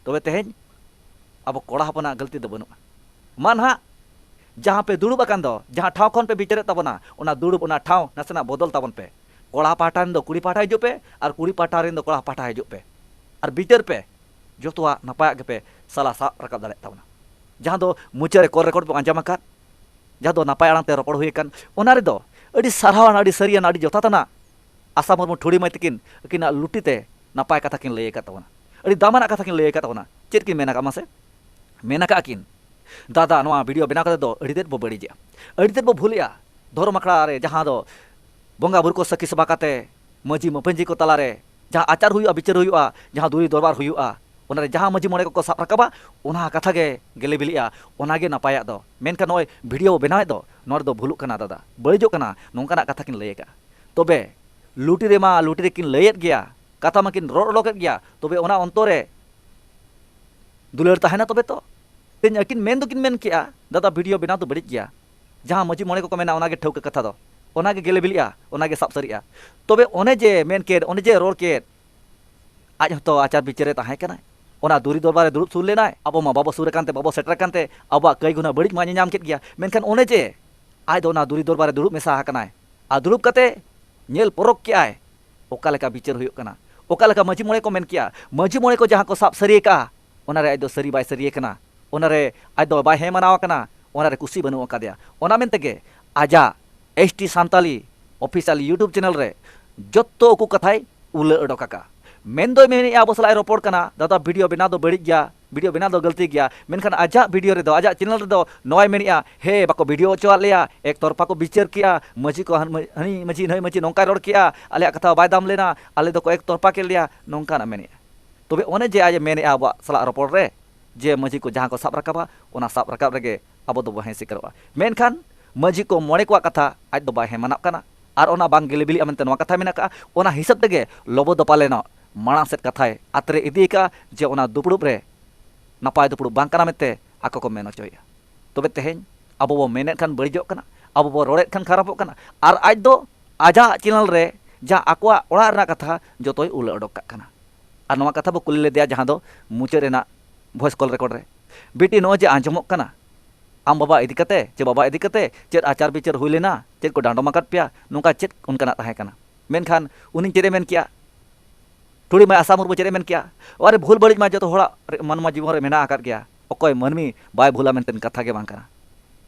ᱛᱚᱵᱮ ᱛᱮᱦᱮᱧ ᱟᱵᱚ ᱠᱚᱲᱟ ᱦᱚᱯᱚᱱᱟᱜ ᱜᱟᱹᱞᱛᱤ ᱫᱚ ᱵᱟᱹᱱᱩᱜᱼᱟ᱾ ᱢᱟ ᱱᱟᱦᱟᱜ, ᱡᱟᱦᱟᱸ ᱯᱮ ᱫᱩᱲᱩᱵ ᱟᱠᱟᱱ ᱫᱚ, ᱡᱟᱦᱟᱸ ᱴᱷᱟᱶ ᱠᱷᱚᱱ ᱯᱮ ᱵᱤᱪᱟᱹᱨᱮᱫ ᱛᱟᱵᱚᱱᱟ, ᱚᱱᱟ ᱫᱩᱲᱩᱵ, ᱚᱱᱟ ᱴᱷᱟᱶ ᱱᱟᱥᱮᱱᱟᱜ ᱵᱚᱫᱚᱞ ᱛᱟᱵᱚᱱ ᱯᱮ᱾ ᱠᱚᱲᱟ ᱯᱟᱦᱴᱟ ᱨᱮᱱ ᱫᱚ ᱠᱩᱲᱤ ᱯᱟᱦᱴᱟ ᱦᱤᱡᱩᱜ ᱯᱮ, ᱟᱨ ᱠᱩᱲᱤ ᱯᱟᱦᱴᱟ ᱨᱮᱱ ᱫᱚ ᱠᱚᱲᱟ ᱯᱟᱦᱴᱟ ᱦᱤᱡᱩᱜ ᱯᱮ, ᱟᱨ ᱵᱤᱪᱟᱹᱨ ᱯᱮ᱾ ᱡᱚᱛᱚᱣᱟᱜ ᱱᱟᱯᱟᱭᱟᱜ ᱜᱮᱯᱮ ᱥᱟᱞᱟ ᱥᱟᱵ ᱨᱟᱠᱟᱵ ᱫᱟᱲᱮᱭᱟᱜ ᱛᱟᱵᱚᱱᱟ᱾ ᱡᱟᱦᱟᱸ ᱫᱚ ᱢᱚᱪᱟ ᱨᱮ ᱠᱚᱞ ᱨᱮᱠᱚᱨᱰ ᱵᱚᱱ ᱟᱸᱡᱚᱢ ᱟᱠᱟᱫ, ᱡᱟᱦᱟᱸ ᱫᱚ ᱱᱟᱯᱟᱭ ᱟᱲᱟᱝ ᱛᱮ ᱨᱚᱯᱚᱲ ᱦᱩᱭ ᱟᱠᱟᱱ, ᱚᱱᱟ ᱨᱮᱫᱚ ᱟᱹᱰᱤ ᱥᱟᱨᱦᱟᱣᱟᱱ, ᱟᱹᱰᱤ ᱥᱟᱹᱨᱤᱭᱟᱱ, ᱟᱹᱰᱤ ᱡᱚᱛᱷᱟᱛᱟᱱᱟᱜ ᱟᱥᱟ ᱢᱩᱨᱢᱩ ᱴᱷᱩᱲᱤ ᱢᱟᱹᱭ ᱛᱟᱹᱠᱤᱱ ᱟᱹᱠᱤᱱᱟᱜ ᱞᱩᱴᱤ ᱛᱮ ᱱᱟᱯᱟᱭ ᱠᱟᱛᱷᱟ ᱠᱤᱱ ᱞᱟᱹᱭ ᱟᱠᱟᱫ ᱛᱟᱵᱚᱱᱟ᱾ ᱟᱹᱰᱤ ᱫᱟᱢᱟᱱᱟᱜ ᱠᱟᱛᱷᱟ ᱠᱤᱱ ᱞᱟᱹᱭ ᱟᱠᱟᱫ ᱛᱟᱵᱚᱱᱟ᱾ ᱪᱮᱫ ᱠᱤᱱ ᱢᱮᱱ ᱟᱠᱟᱫ ᱢᱟᱥᱮ? ᱢᱮᱱ ᱟᱠᱟᱫ ᱠᱤᱱ, "ᱫᱟᱫᱟ, ᱱᱚᱣᱟ ᱵᱷᱤᱰᱤᱭᱳ ᱵᱮᱱᱟᱣ ᱠᱟᱛᱮ ᱫᱚ ᱟᱹᱰᱤ ᱛᱮᱫ ᱵᱚ ᱵᱟᱹᱲᱤᱡᱮᱜᱼᱟ, ᱟᱹᱰᱤ ᱛᱮᱫ ᱵᱚ ᱵᱷᱩᱞᱮᱜᱼᱟ᱾ ᱫᱷᱚᱨᱚᱢ ᱟᱠᱷᱲᱟ ᱨᱮ ᱡᱟᱦᱟᱸ ᱫᱚ ᱵᱚᱸᱜᱟ ᱵᱩᱨᱩ ᱠᱚ ᱥᱟᱹᱠᱷᱤ ᱥᱚᱵᱷᱟ ᱠᱟᱛᱮ ᱢᱟᱹᱡᱷᱤ ᱢᱟᱹᱯᱟᱹᱧᱡᱤ ᱠᱚ ᱛᱟᱞᱟᱨᱮ ᱡᱟᱦᱟᱸ ᱟᱪᱟᱨ ᱦᱩᱭᱩᱜᱼᱟ, ᱵᱤᱪᱟᱹᱨ ᱦᱩᱭᱩᱜᱼᱟ, ᱡᱟᱦᱟᱸ ᱫᱩᱨᱤ ᱫᱚᱨᱵᱟᱨ ᱦᱩᱭᱩᱜᱼᱟ, ᱚᱱᱟᱨᱮ ᱡᱟᱦᱟᱸ ᱢᱟᱹᱡᱷᱤ ᱢᱚᱬᱮ ᱠᱚᱠᱚ ᱥᱟᱵ ᱨᱟᱠᱟᱵᱟ, ᱚᱱᱟ ᱠᱟᱛᱷᱟ ᱜᱮ ᱜᱮᱞᱮ ᱵᱤᱞᱤᱜᱼᱟ, ᱚᱱᱟᱜᱮ ᱱᱟᱯᱟᱭᱟᱜ ᱫᱚ᱾ ᱢᱮᱱᱠᱷᱟᱱ ᱱᱚᱜᱼᱚᱭ ᱵᱷᱤᱰᱤᱭᱳ ᱵᱮᱱᱟᱣᱮᱫ ᱫᱚ, ᱱᱚᱣᱟ ᱨᱮᱫᱚ ᱵᱷᱩᱞᱩᱜ ᱠᱟᱱᱟ ᱫᱟᱫᱟ, ᱵᱟᱹᱲᱤᱡᱚᱜ ᱠᱟᱱᱟ, ᱱᱚᱝᱠᱟᱱᱟᱜ ᱠᱟᱛᱷᱟ ᱠᱤᱱ ᱞᱟᱹᱭ ᱟᱠᱟᱫᱼᱟ᱾ ᱛᱚᱵᱮ ᱞᱩᱴᱤ ᱨᱮᱢᱟ ᱞᱩᱴᱤ ᱨᱮᱠᱤᱱ ᱞᱟᱹᱭᱮᱫ ᱜᱮᱭᱟ, ᱠᱟᱛᱷᱟ ᱢᱟᱠᱤᱱ ᱨᱚᱲ ᱚᱰᱚᱠᱮᱫ ᱜᱮᱭᱟ, ᱛᱚᱵᱮ ᱚᱱᱟ ᱚᱱᱛᱚᱨ ᱨᱮ ᱫᱩᱞᱟᱹᱲ ᱛᱟᱦᱮᱱᱟ ᱛᱚᱵᱮ ᱛᱚ? ᱛᱮᱦᱮᱧ ᱟᱹᱠᱤᱱ ᱢᱮᱱ ᱫᱚᱠᱤᱱ ᱢᱮᱱ ᱠᱮᱜᱼᱟ, "ᱫᱟᱫᱟ, ᱵᱷᱤᱰᱤᱭᱳ ᱵᱮᱱᱟᱣ ᱫᱚ ᱵᱟᱹᱲᱤᱡ ᱜᱮᱭᱟ, ᱡᱟᱦᱟᱸ ᱢᱟᱹᱡᱷᱤ ᱢᱚᱬᱮ ᱠᱚᱠᱚ ᱢᱮᱱᱟ, ᱚᱱᱟᱜᱮ ᱴᱷᱟᱹᱣᱠᱟᱹ ᱠᱟᱛᱷᱟ ᱫᱚ, ᱚᱱᱟᱜᱮ ᱜᱮᱞᱮ ᱵᱤᱞᱤᱜᱼᱟ, ᱚᱱᱟᱜᱮ ᱥᱟᱵ ᱥᱟᱹᱨᱤᱜᱼᱟ᱾" ᱛᱚᱵᱮ ᱚᱱᱮ ᱡᱮ ᱢᱮᱱ ᱠᱮᱫ, ᱚᱱᱮ ᱡᱮ ᱨᱚᱲ ᱠᱮᱫ, ᱟᱡ ᱦᱚᱸᱛᱚ ᱟᱪᱟᱨ ᱵᱤᱪᱟᱹᱨ ᱨᱮ ᱛᱟᱦᱮᱸ ᱠᱟᱱᱟᱭ, ᱚᱱᱟ ᱫᱩᱨᱤ ᱫᱚᱨᱵᱟᱨ ᱨᱮ ᱫᱩᱲᱩᱵ ᱥᱩᱨ ᱞᱮᱱᱟᱭ᱾ ᱟᱵᱚ ᱢᱟ ᱵᱟᱵᱚ ᱥᱩᱨ ᱟᱠᱟᱱ ᱛᱮ, ᱵᱟᱵᱚ ᱥᱮᱴᱮᱨ ᱟᱠᱟᱱ ᱛᱮ, ᱟᱵᱚᱣᱟᱜ ᱠᱟᱹᱭ ᱜᱩᱱᱟᱹ ᱵᱟᱹᱲᱤᱡ ᱢᱟ ᱧᱮᱧᱟᱢ ᱠᱮᱫ ᱜᱮᱭᱟ, ᱢᱮᱱᱠᱷᱟᱱ ᱚᱱᱮ ᱡᱮ ᱟᱡ ᱫᱚ ᱚᱱᱟ ᱫᱩᱨᱤ ᱫᱚᱨᱵᱟᱨ ᱨᱮ ᱫᱩᱲᱩᱵ ᱢᱮᱥᱟ ᱟᱠᱟᱱᱟᱭ, ᱟᱨ ᱫᱩᱲᱩᱵ ᱠᱟᱛᱮ ᱧᱮᱞ ᱯᱚᱨᱚᱠ ᱠᱮᱜᱼᱟᱭ, ᱚᱠᱟ ᱞᱮᱠᱟ ᱵᱤᱪᱟᱹᱨ ᱦᱩᱭᱩᱜ ᱠᱟᱱᱟ, ᱚᱠᱟ ᱞᱮᱠᱟ ᱢᱟᱹᱡᱷᱤ ᱢᱚᱬᱮ ᱠᱚ ᱢᱮᱱ ᱠᱮᱜᱼᱟ, ᱢᱟᱹᱡᱷᱤ ᱢᱚᱬᱮ ᱠᱚ ᱡᱟᱦᱟᱸ ᱠᱚ ᱥᱟᱵ ᱥᱟᱹᱨᱤ ᱟᱠᱟᱜᱼᱟ, ᱚᱱᱟ ᱨᱮ ᱟᱡ ᱫᱚ ᱥᱟᱹᱨᱤ ᱵᱟᱭ ᱥᱟᱹᱨᱤ ᱟᱠᱟᱱᱟ᱾ ᱚᱱᱟᱨᱮ ᱟᱡ ᱫᱚ ᱵᱟᱭ ᱦᱮᱸ ᱢᱟᱱᱟᱣ ᱟᱠᱟᱱᱟ, ᱚᱱᱟᱨᱮ ᱠᱩᱥᱤ ᱵᱟᱹᱱᱩᱜ ᱟᱠᱟᱫᱮᱭᱟ᱾ ᱚᱱᱟ ᱢᱮᱱ ᱛᱮᱜᱮ ᱟᱡᱟᱜ S T Santali official YouTube channel ᱨᱮ ᱡᱚᱛᱚ ᱩᱠᱩ ᱠᱟᱛᱷᱟᱭ ᱩᱞᱟᱹ ᱚᱰᱚᱠ ᱟᱠᱟᱫᱼᱟ᱾ ᱢᱮᱱ ᱫᱚᱭ ᱢᱮᱱᱮᱫᱼᱟ, ᱟᱵᱚ ᱥᱟᱞᱟᱜ ᱮ ᱨᱚᱯᱚᱲ ᱠᱟᱱᱟ, ᱫᱟᱫᱟ, ᱵᱷᱤᱰᱤᱭᱳ ᱵᱮᱱᱟᱣ ᱫᱚ ᱵᱟᱹᱲᱤᱡ ᱜᱮᱭᱟ, ᱵᱷᱤᱰᱤᱭᱳ ᱵᱮᱱᱟᱣ ᱫᱚ ᱜᱟᱹᱞᱛᱤ ᱜᱮᱭᱟ, ᱢᱮᱱᱠᱷᱟᱱ ᱟᱡᱟᱜ ᱵᱷᱤᱰᱤᱭᱳ ᱨᱮᱫᱚ, ᱟᱡᱟᱜ ᱪᱮᱱᱮᱞ ᱨᱮᱫᱚ ᱱᱚᱣᱟᱭ ᱢᱮᱱᱮᱫᱼᱟ, ᱦᱮᱸ, ᱵᱟᱠᱚ ᱵᱷᱤᱰᱤᱭᱳ ᱦᱚᱪᱚᱣᱟᱫ ᱞᱮᱭᱟ, ᱮᱠ ᱛᱚᱨᱯᱷᱟ ᱠᱚ ᱵᱤᱪᱟᱹᱨ ᱠᱮᱜᱼᱟ, ᱢᱟᱹᱡᱷᱤ ᱠᱚ ᱦᱟᱱ-, ᱦᱟᱹᱱᱤ ᱢᱟᱹᱡᱷᱤ ᱱᱟᱹᱭ ᱢᱟᱹᱡᱷᱤ ᱱᱚᱝᱠᱟᱭ ᱨᱚᱲ ᱠᱮᱜᱼᱟ, ᱟᱞᱮᱭᱟᱜ ᱠᱟᱛᱷᱟ ᱵᱟᱭ ᱫᱟᱢ ᱞᱮᱱᱟ, ᱟᱞᱮ ᱫᱚᱠᱚ ᱮᱠ ᱛᱚᱨᱯᱷᱟ ᱠᱮᱫ ᱞᱮᱭᱟ, ᱱᱚᱝᱠᱟᱱᱟᱜ ᱢᱮᱱᱮᱫᱼᱟ᱾ ᱛᱚᱵᱮ ᱚᱱᱮ ᱡᱮ ᱟᱡ ᱮ ᱢᱮᱱᱮᱫᱼᱟ ᱟᱵᱚᱣᱟᱜ ᱥᱟᱞᱟᱜ ᱨᱚᱯᱚᱲ ᱨᱮ, ᱡᱮ ᱢᱟᱹᱡᱷᱤ ᱠᱚ ᱡᱟᱦᱟᱸ ᱠᱚ ᱥᱟᱵ ᱨᱟᱠᱟᱵᱟ, ᱚᱱᱟ ᱥᱟᱵ ᱨᱟᱠᱟᱵ ᱨᱮᱜᱮ ᱟᱵᱚ ᱫᱚᱵᱚ ᱦᱮᱸ ᱥᱤᱠᱟᱹᱨᱚᱜᱼᱟ᱾ ᱢᱮᱱᱠᱷᱟᱱ ᱢᱟᱹᱡᱷᱤ ᱠᱚ ᱢᱚᱬᱮ ᱠᱚᱣᱟᱜ ᱠᱟᱛᱷᱟ ᱟᱡ ᱫᱚ ᱵᱟᱭ ᱦᱮᱸ ᱢᱟᱱᱟᱜ ᱠᱟᱱᱟ, ᱟᱨ ᱚᱱᱟ ᱵᱟᱝ ᱜᱮᱞᱮ ᱵᱤᱞᱤᱜᱼᱟ ᱢᱮᱱᱛᱮ ᱱᱚᱣᱟ ᱠᱟᱛᱷᱟ ᱢᱮᱱᱟᱜ ᱠᱟᱜᱼᱟ᱾ ᱚᱱᱟ ᱦᱤᱥᱟᱹᱵ ᱛᱮᱜᱮ ᱞᱚᱵᱚ ᱫᱚ ᱯᱟᱞᱮᱱᱚᱜ ᱢᱟᱲᱟᱝ ᱥᱮᱫ ᱠᱟᱛᱷᱟᱭ ᱟᱛᱨᱮ ᱤᱫᱤ ᱟᱠᱟᱫᱼᱟ, ᱡᱮ ᱚᱱᱟ ᱫᱩᱯᱲᱩᱵ ᱨᱮ ᱱᱟᱯᱟᱭ ᱫᱩᱯᱲᱩᱵ ᱵᱟᱝ ᱠᱟᱱᱟ ᱢᱮᱱᱛᱮ ᱟᱠᱚ ᱠᱚ ᱢᱮᱱ ᱦᱚᱪᱚᱭᱮᱫᱼᱟ᱾ ᱛᱚᱵᱮ ᱛᱮᱦᱮᱧ ᱟᱵᱚ ᱵᱚ ᱢᱮᱱᱮᱫ ᱠᱷᱟᱱ ᱵᱟᱹᱲᱤᱡᱚᱜ ᱠᱟᱱᱟ, ᱟᱵᱚ ᱵᱚ ᱨᱚᱲᱮᱫ ᱠᱷᱟᱱ ᱠᱷᱟᱨᱟᱯᱚᱜ ᱠᱟᱱᱟ, ᱟᱨ ᱟᱡ ᱫᱚ ᱟᱡᱟᱜ ᱪᱮᱱᱮᱞ ᱨᱮ ᱡᱟᱦᱟᱸ ᱟᱠᱚᱣᱟᱜ ᱚᱲᱟᱜ ᱨᱮᱱᱟᱜ ᱠᱟᱛᱷᱟ ᱡᱚᱛᱚᱭ ᱩᱞᱟᱹ ᱚᱰᱚᱠ ᱠᱟᱜ ᱠᱟᱱᱟ᱾ ᱟᱨ ᱱᱚᱣᱟ ᱠᱟᱛᱷᱟ ᱵᱚ ᱠᱩᱞᱤ ᱞᱮᱫᱮᱭᱟ ᱡᱟᱦᱟᱸ ᱫᱚ ᱢᱩᱪᱟᱹᱫ ᱨᱮᱱᱟᱜ ᱵᱷᱚᱭᱮᱥ ᱠᱚᱞ ᱨᱮᱠᱚᱨᱰ ᱨᱮ, "ᱵᱤᱴᱤ, ᱱᱚᱜᱼᱚᱭ ᱡᱮ ᱟᱸᱡᱚᱢᱚᱜ ᱠᱟᱱᱟ, ᱟᱢ ᱵᱟᱵᱟ ᱤᱫᱤ ᱠᱟᱛᱮ ᱪᱮ ᱵᱟᱵᱟ ᱤᱫᱤ ᱠᱟᱛᱮ ᱪᱮᱫ ᱟᱪᱟᱨ ᱵᱤᱪᱟᱹᱨ ᱦᱩᱭ ᱞᱮᱱᱟ, ᱪᱮᱫ ᱠᱚ ᱰᱟᱸᱰᱚᱢ ᱟᱠᱟᱫ ᱯᱮᱭᱟ, ᱱᱚᱝᱠᱟ ᱪᱮᱫ ᱚᱱᱠᱟᱱᱟᱜ ᱛᱟᱦᱮᱸ ᱠᱟᱱᱟ?" ᱢᱮᱱᱠᱷᱟᱱ ᱩᱱᱤ ᱪᱮᱫ ᱮ ᱢᱮᱱ ᱠᱮᱜᱼᱟ? ᱴᱩᱲᱤ ᱢᱟᱹᱭ ᱟᱥᱟ ᱢᱩᱨᱢᱩ ᱪᱮᱫ ᱮ ᱢᱮᱱ ᱠᱮᱜᱼᱟ? ᱟᱨᱮ, ᱵᱷᱩᱞ ᱵᱟᱹᱲᱤᱡ ᱢᱟ ᱡᱚᱛᱚ ᱦᱚᱲᱟᱜ ᱨᱮ, ᱢᱟᱱᱣᱟ ᱡᱤᱵᱚᱱ ᱨᱮ ᱢᱮᱱᱟᱜ ᱟᱠᱟᱫ ᱜᱮᱭᱟ, ᱚᱠᱚᱭ ᱢᱟᱹᱱᱢᱤ ᱵᱟᱭ ᱵᱷᱩᱞᱟ ᱢᱮᱱᱛᱮ ᱠᱟᱛᱷᱟ ᱜᱮ ᱵᱟᱝ ᱠᱟᱱᱟ᱾